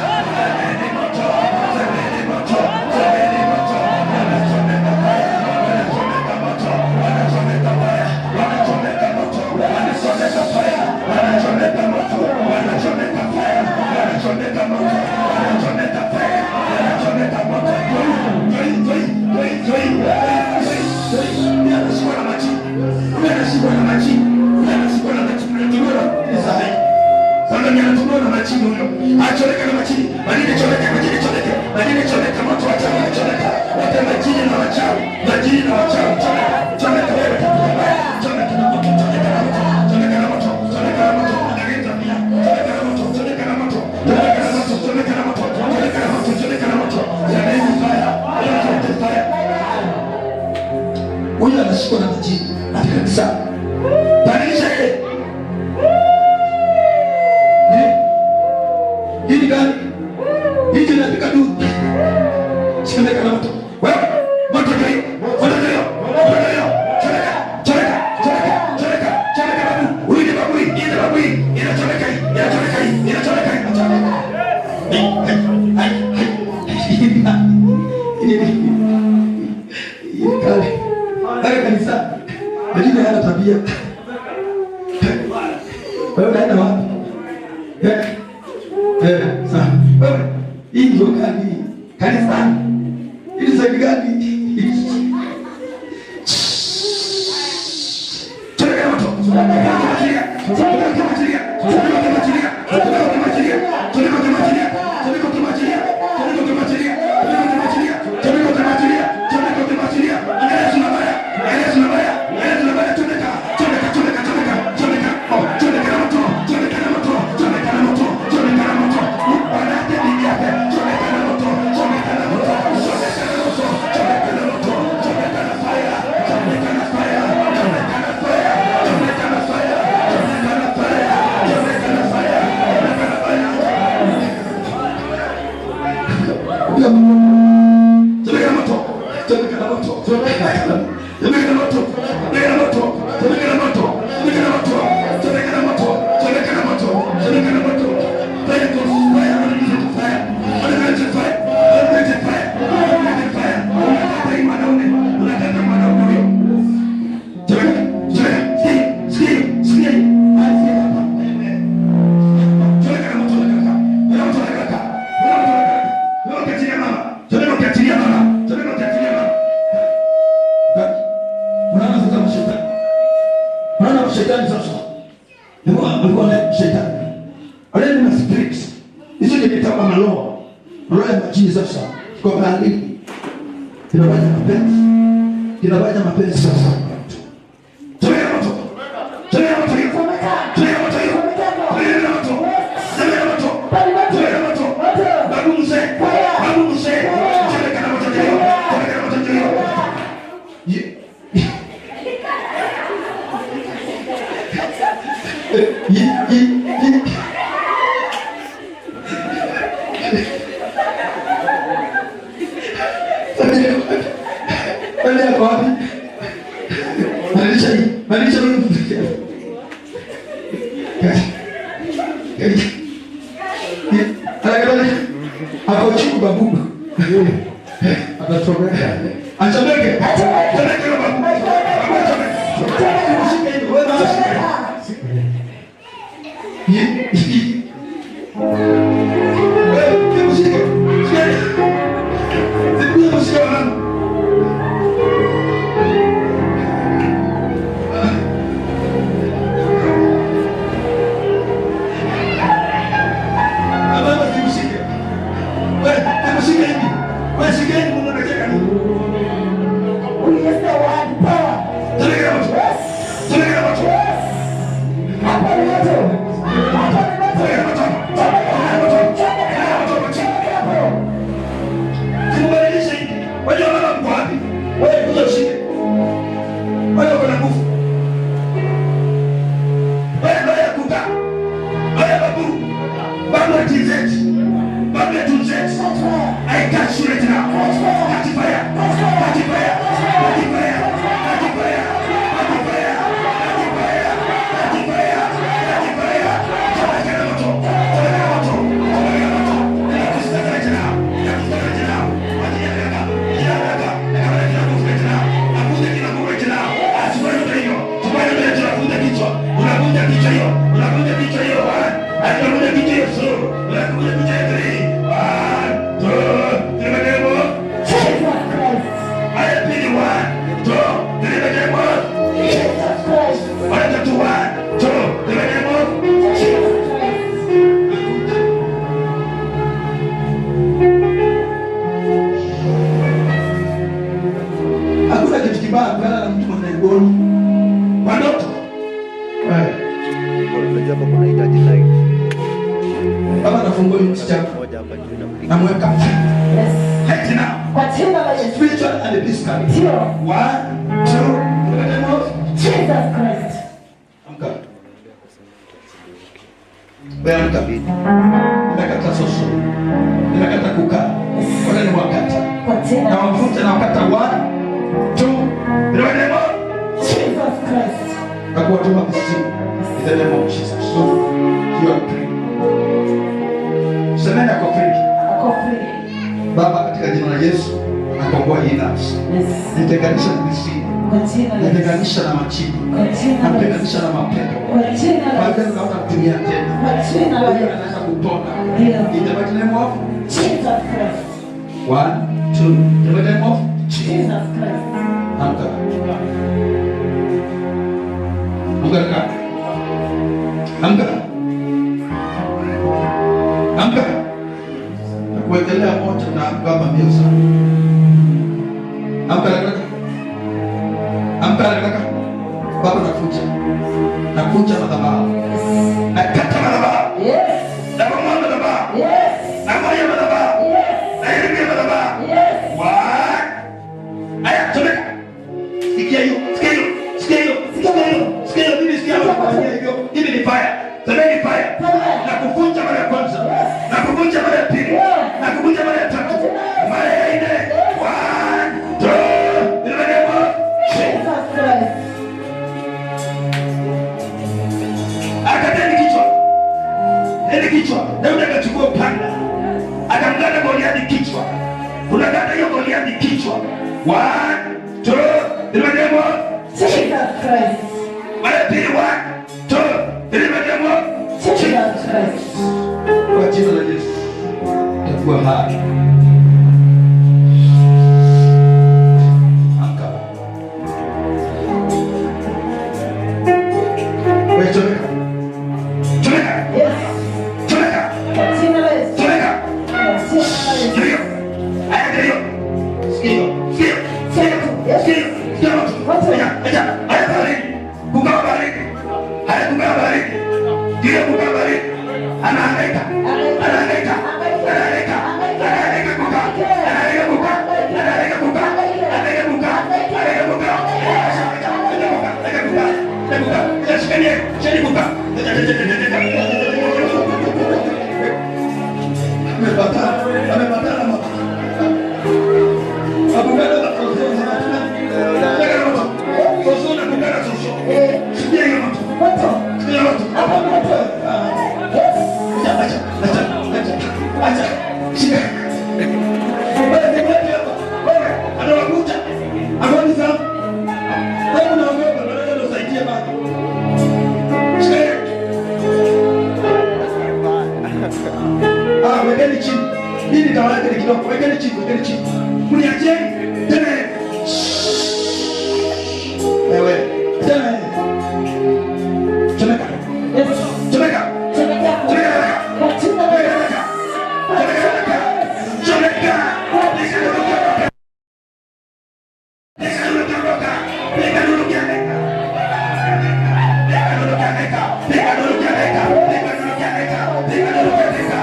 S1: semeni moto, semeni moto, semeni moto. Wanachomeka fire, wanachomeka moto, wanachomeka fire, wanachomeka moto, wanachomeka fire, wanachomeka moto, wanachomeka fire, wanachomeka moto, wanachomeka fire, wanachomeka moto. Toi, toi, toi, toi, toi, toi. Anashikwa na maji, anashikwa na maji, anashikwa na maji, anatumiwa na sahi. Sasa ni anatumiwa na majini huyo. Achomeka na majini. Majini chomeka, majini chomeka. Majini chomeka moto wa chawi chomeka. Wote majini na wachawi. Majini na wachawi chomeka. Chomeka wewe. Chomeka na moto, chomeka na moto. Chomeka na moto. Chomeka na moto. tabia. Wewe unaenda wapi? Sawa. Wewe hii ndio gani? Kanisani. Hii sasa gani? Chomeka moto. Chomeka moto. Kinafanya mapenzi sasa. Ako chini babu.
S6: Atachomeka.
S1: Achomeke. Achomeke babu. Babu achomeke. Ushike hivi wewe mama. Wewe ushike. Shike. Sikuwa ushike mama. Mama ushike. Wewe ushike hivi. Wewe shike hivi mbona unacheka nini?
S8: Release the word power.
S1: Chomeka na moto. Chomeka na moto.
S8: Hapo ni moto. Hapo ni moto.
S1: Chomeka na moto. Chomeka na moto.
S8: Chomeka hapo.
S1: Simbadilishe hivi. Wajua mama mko wapi? Wewe kuja ushike. Wewe uko na nguvu. Wewe ndio kuka. Wewe babu. Babu ya TZ. Babu ya TZ. I catch you right now. Catch fire. Catch fire. Catch fire. Catch fire. Catch fire. Catch fire. Catch fire. Catch fire. Chomeka na moto. Chomeka na moto. Chomeka na moto. Nakustaka right now. Nakustaka right now. Wajia haraka. Wajia haraka. Nakamata kila nguvu right now. Nakunja kila nguvu right now. Asifanye yote hiyo. Sifanye yote hiyo. Unakunja kichwa. Unakunja kichwa hiyo. Unakunja kichwa hiyo. One. Unakunja kichwa hiyo. Two. Unakunja kichwa hiyo. Three. One, two, three. The name of
S8: Jesus Christ.
S1: Haya pili. One, two, three. The name of
S8: Jesus Christ.
S1: Mara tatu. One, two, three. The name of
S8: Jesus Christ.
S1: Hakuna kitu kibaya kulala na mtu mwenye gono kwa ndoto.
S5: Unajua hapa kunahitaji light.
S1: Baba, nafungua huyu msichana.
S5: Moja hapa juu inapiga.
S1: Namweka
S8: Yes.
S1: right now.
S8: Kwa jina la Yesu.
S1: Spiritual and physically.
S8: Ndio.
S1: One, two, three. The name of
S8: Jesus Christ.
S1: Amka. Wewe amka. Nimekata soso. Nimekata kukaa. Wala ni wakata.
S8: Kwa jina
S1: Na
S8: la Yesu.
S1: wavuta na wakata. One, two, three. The name of
S8: Jesus Christ.
S1: na kuwatuma kusini. In the name of Jesus. You are free. Semeni ako free.
S8: Ako free.
S1: Baba, katika jina la Yesu nakomboa hii nafsi.
S8: Yes.
S1: Nitenganisha na mizimu.
S8: Kwa jina la Yesu.
S1: Natenganisha na machibu.
S8: Kwa jina la Yesu.
S1: Natenganisha na mapepo.
S8: Kwa jina la
S1: Kwa
S8: Yesu.
S1: hiyo hautamtumia tena.
S8: Kwa jina la
S1: Huyo
S8: Yesu.
S1: anaweza kupona.
S8: Ndio.
S1: In the mighty name of
S8: Jesus Christ.
S1: 1, 2, in the mighty name of Jesus.
S8: Jesus Christ.
S1: Amka. Amka kaka. Amka. Amka. Nakuwekelea moto na amka hapa mbio sana. Amka kaka. Amka kaka. Baba nakuja. Nakuja madhabahu. Nakata madhabahu.
S8: Yes.
S1: Nabomoa madhabahu.
S8: Yes.
S1: Nabomoa madhabahu.
S8: Yes.
S1: Naharibia madhabahu.
S8: Yes.
S1: One. Aya, chomeka. Sikia hiyo, sikia hiyo, sikia hiyo, sikia hiyo, sikia hiyo, mimi sikia hapo hivyo. Mimi ni fire. Semeni fire. Na kuvunja mara ya kwanza. Na kuvunja mara ya pili. Na kuvunja mara ya tatu. Mara ya nne. One, two, three, four.
S8: Jesus Christ.
S1: Akateni kichwa. Eni kichwa. Daudi akachukua upanga. Akamkata Goliathi kichwa. Unakata hiyo Goliathi kichwa. One, two, three, four.
S8: Jesus Christ.
S1: Mara ya pili, one, two, three, four.
S8: Jesus Christ.
S1: Kwa jina la Yesu utakuwa hai. Amka. Wewe chomeka. Chomeka.
S8: Yes.
S1: Chomeka.
S8: Kwa jina la Yesu.
S1: Chomeka.
S8: Kwa jina la Yesu.
S1: Ndio. Haya ndio. Sikia. Sikia. Sikia. Sikia. Sikia moto. Acha, acha. Haya baridi. Kukawa baridi. Haya kukawa baridi. Ndio kukawa baridi. Anahangaika. Anahangaika. Anahangaika. Anahangaika kukaa. Anahangaika kukaa. Anahangaika kukaa. Anahangaika kukaa. Anahangaika kukaa. Acha, acha, acha kukaa. Acha kukaa. Acha kukaa. Acha shikanie. Shikanie kukaa. Acha, acha, acha, acha, acha. Amepatana. Amepatana mama. Abugana na soso. Nataka moto. Soso na bugana soso. Sikia hiyo moto.
S8: Moto.
S1: Sikia moto.
S8: Hapo moto. Yes.
S1: Acha, acha, acha, acha, acha. Shika. Wewe ni wewe hapa. Wewe anawakuta. Agoni sana. Wewe unaogopa, nataka unisaidie baba. Shika. Ah, wekeni chini. Hii ni dawa yake ni kidogo. Wekeni chini, wekeni chini. Mniachie tena. Wewe tena. Chomeka.
S8: Yes.
S1: Chomeka.
S8: Chomeka.
S1: Chomeka.
S8: Kwa jina la Yesu.
S1: Chomeka. Chomeka. Piga nduru kianeka. Piga nduru kianeka. Piga nduru kianeka. Piga nduru kianeka. Piga nduru kianeka.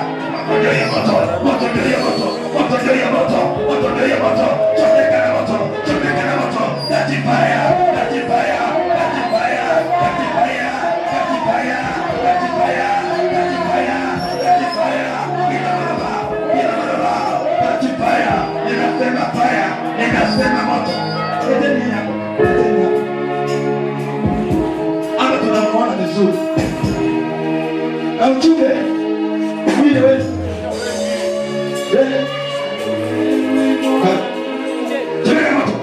S1: Moto ndio ya moto. Moto ndio ya moto. Moto ndio ya moto. Moto ndio ya moto. Chomeka na moto. Chomeka na moto. Catch fire. Catch fire. Catch fire. Catch fire. Catch fire. Catch fire. Catch fire. Catch fire. Kila madhabahu. Kila madhabahu. Catch fire. Ninasema fire. Ninasema moto. Leteni hapo. Leteni hapo. Hapa tunamuona vizuri. Na uchunge. Mwili wetu. Eh. Chomeka moto.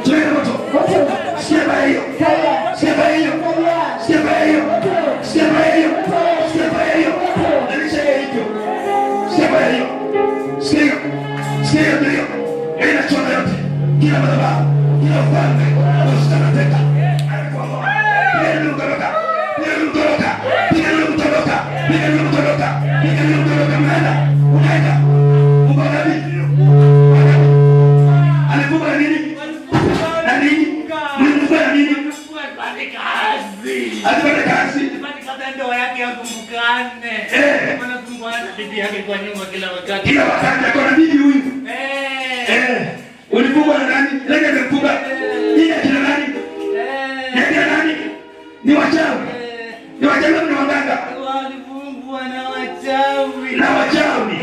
S1: Chomeka moto.
S8: Moto.
S1: Sikia baya hiyo.
S8: Fire.
S1: Sikia baya hiyo.
S8: Fire.
S1: Sikia baya hiyo.
S8: Moto.
S1: Sikia baya hiyo. Sikia baya hiyo. Nalisha hiyo. Sikia baya hiyo. Sikia hiyo. Sikia hiyo ndio. Inachoma yote. Kila madhabahu, kila ufalme, usitanateka. Piga nduru kutoroka. Piga nduru kutoroka. Piga nduru kutoroka. Piga nduru kutoroka. Piga nduru kutoroka. Unaenda. Unaenda. Uko wapi? Wapi? Alifunga na nini? Na nini? Mlimfunga na nini? Asipate kazi.
S7: Ndoa yake akumbukane.
S1: Eh.
S7: Wanasumbuana na bibi yake kwa nyumba kila wakati.
S1: Kila wakati ako na bibi huyu.
S7: Eh.
S1: Eh. Ulifungwa na nani? Nani amekufunga? Ni akina nani?
S7: Eh.
S1: Ni akina nani? Ni wachawi.
S7: Eh.
S1: Ni wachawi au ni waganga?
S7: Walifungwa na wachawi.
S1: Na wachawi.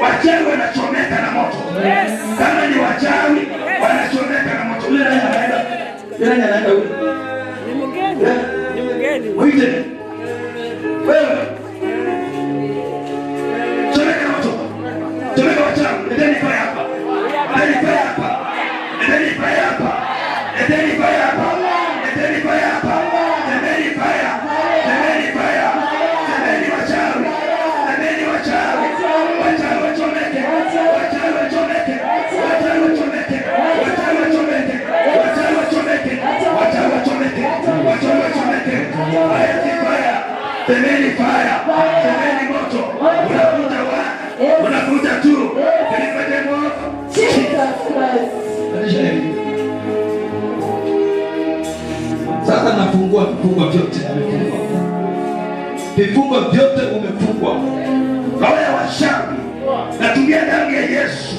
S1: Wachawi wanachomeka na moto. Kama ni wachawi wanachomeka na moto. Yule nani anaenda? Yule nani anaenda huyu?
S4: Ni mgeni. Ni mgeni.
S1: Mwite. Wewe. Chomeka moto. Chomeka wachawi. Leteni fire hapa. Leteni fire hapa. Leteni fire hapa. Leteni Fire. Semeni moto. Unakuja one. Unakuja two. In the name of
S8: Jesus Christ.
S1: Pandisha hivi. Sasa nafungua vifungo vyote amefungwa. Vifungo vyote umefungwa. Roho ya washauri. Natumia damu ya Yesu.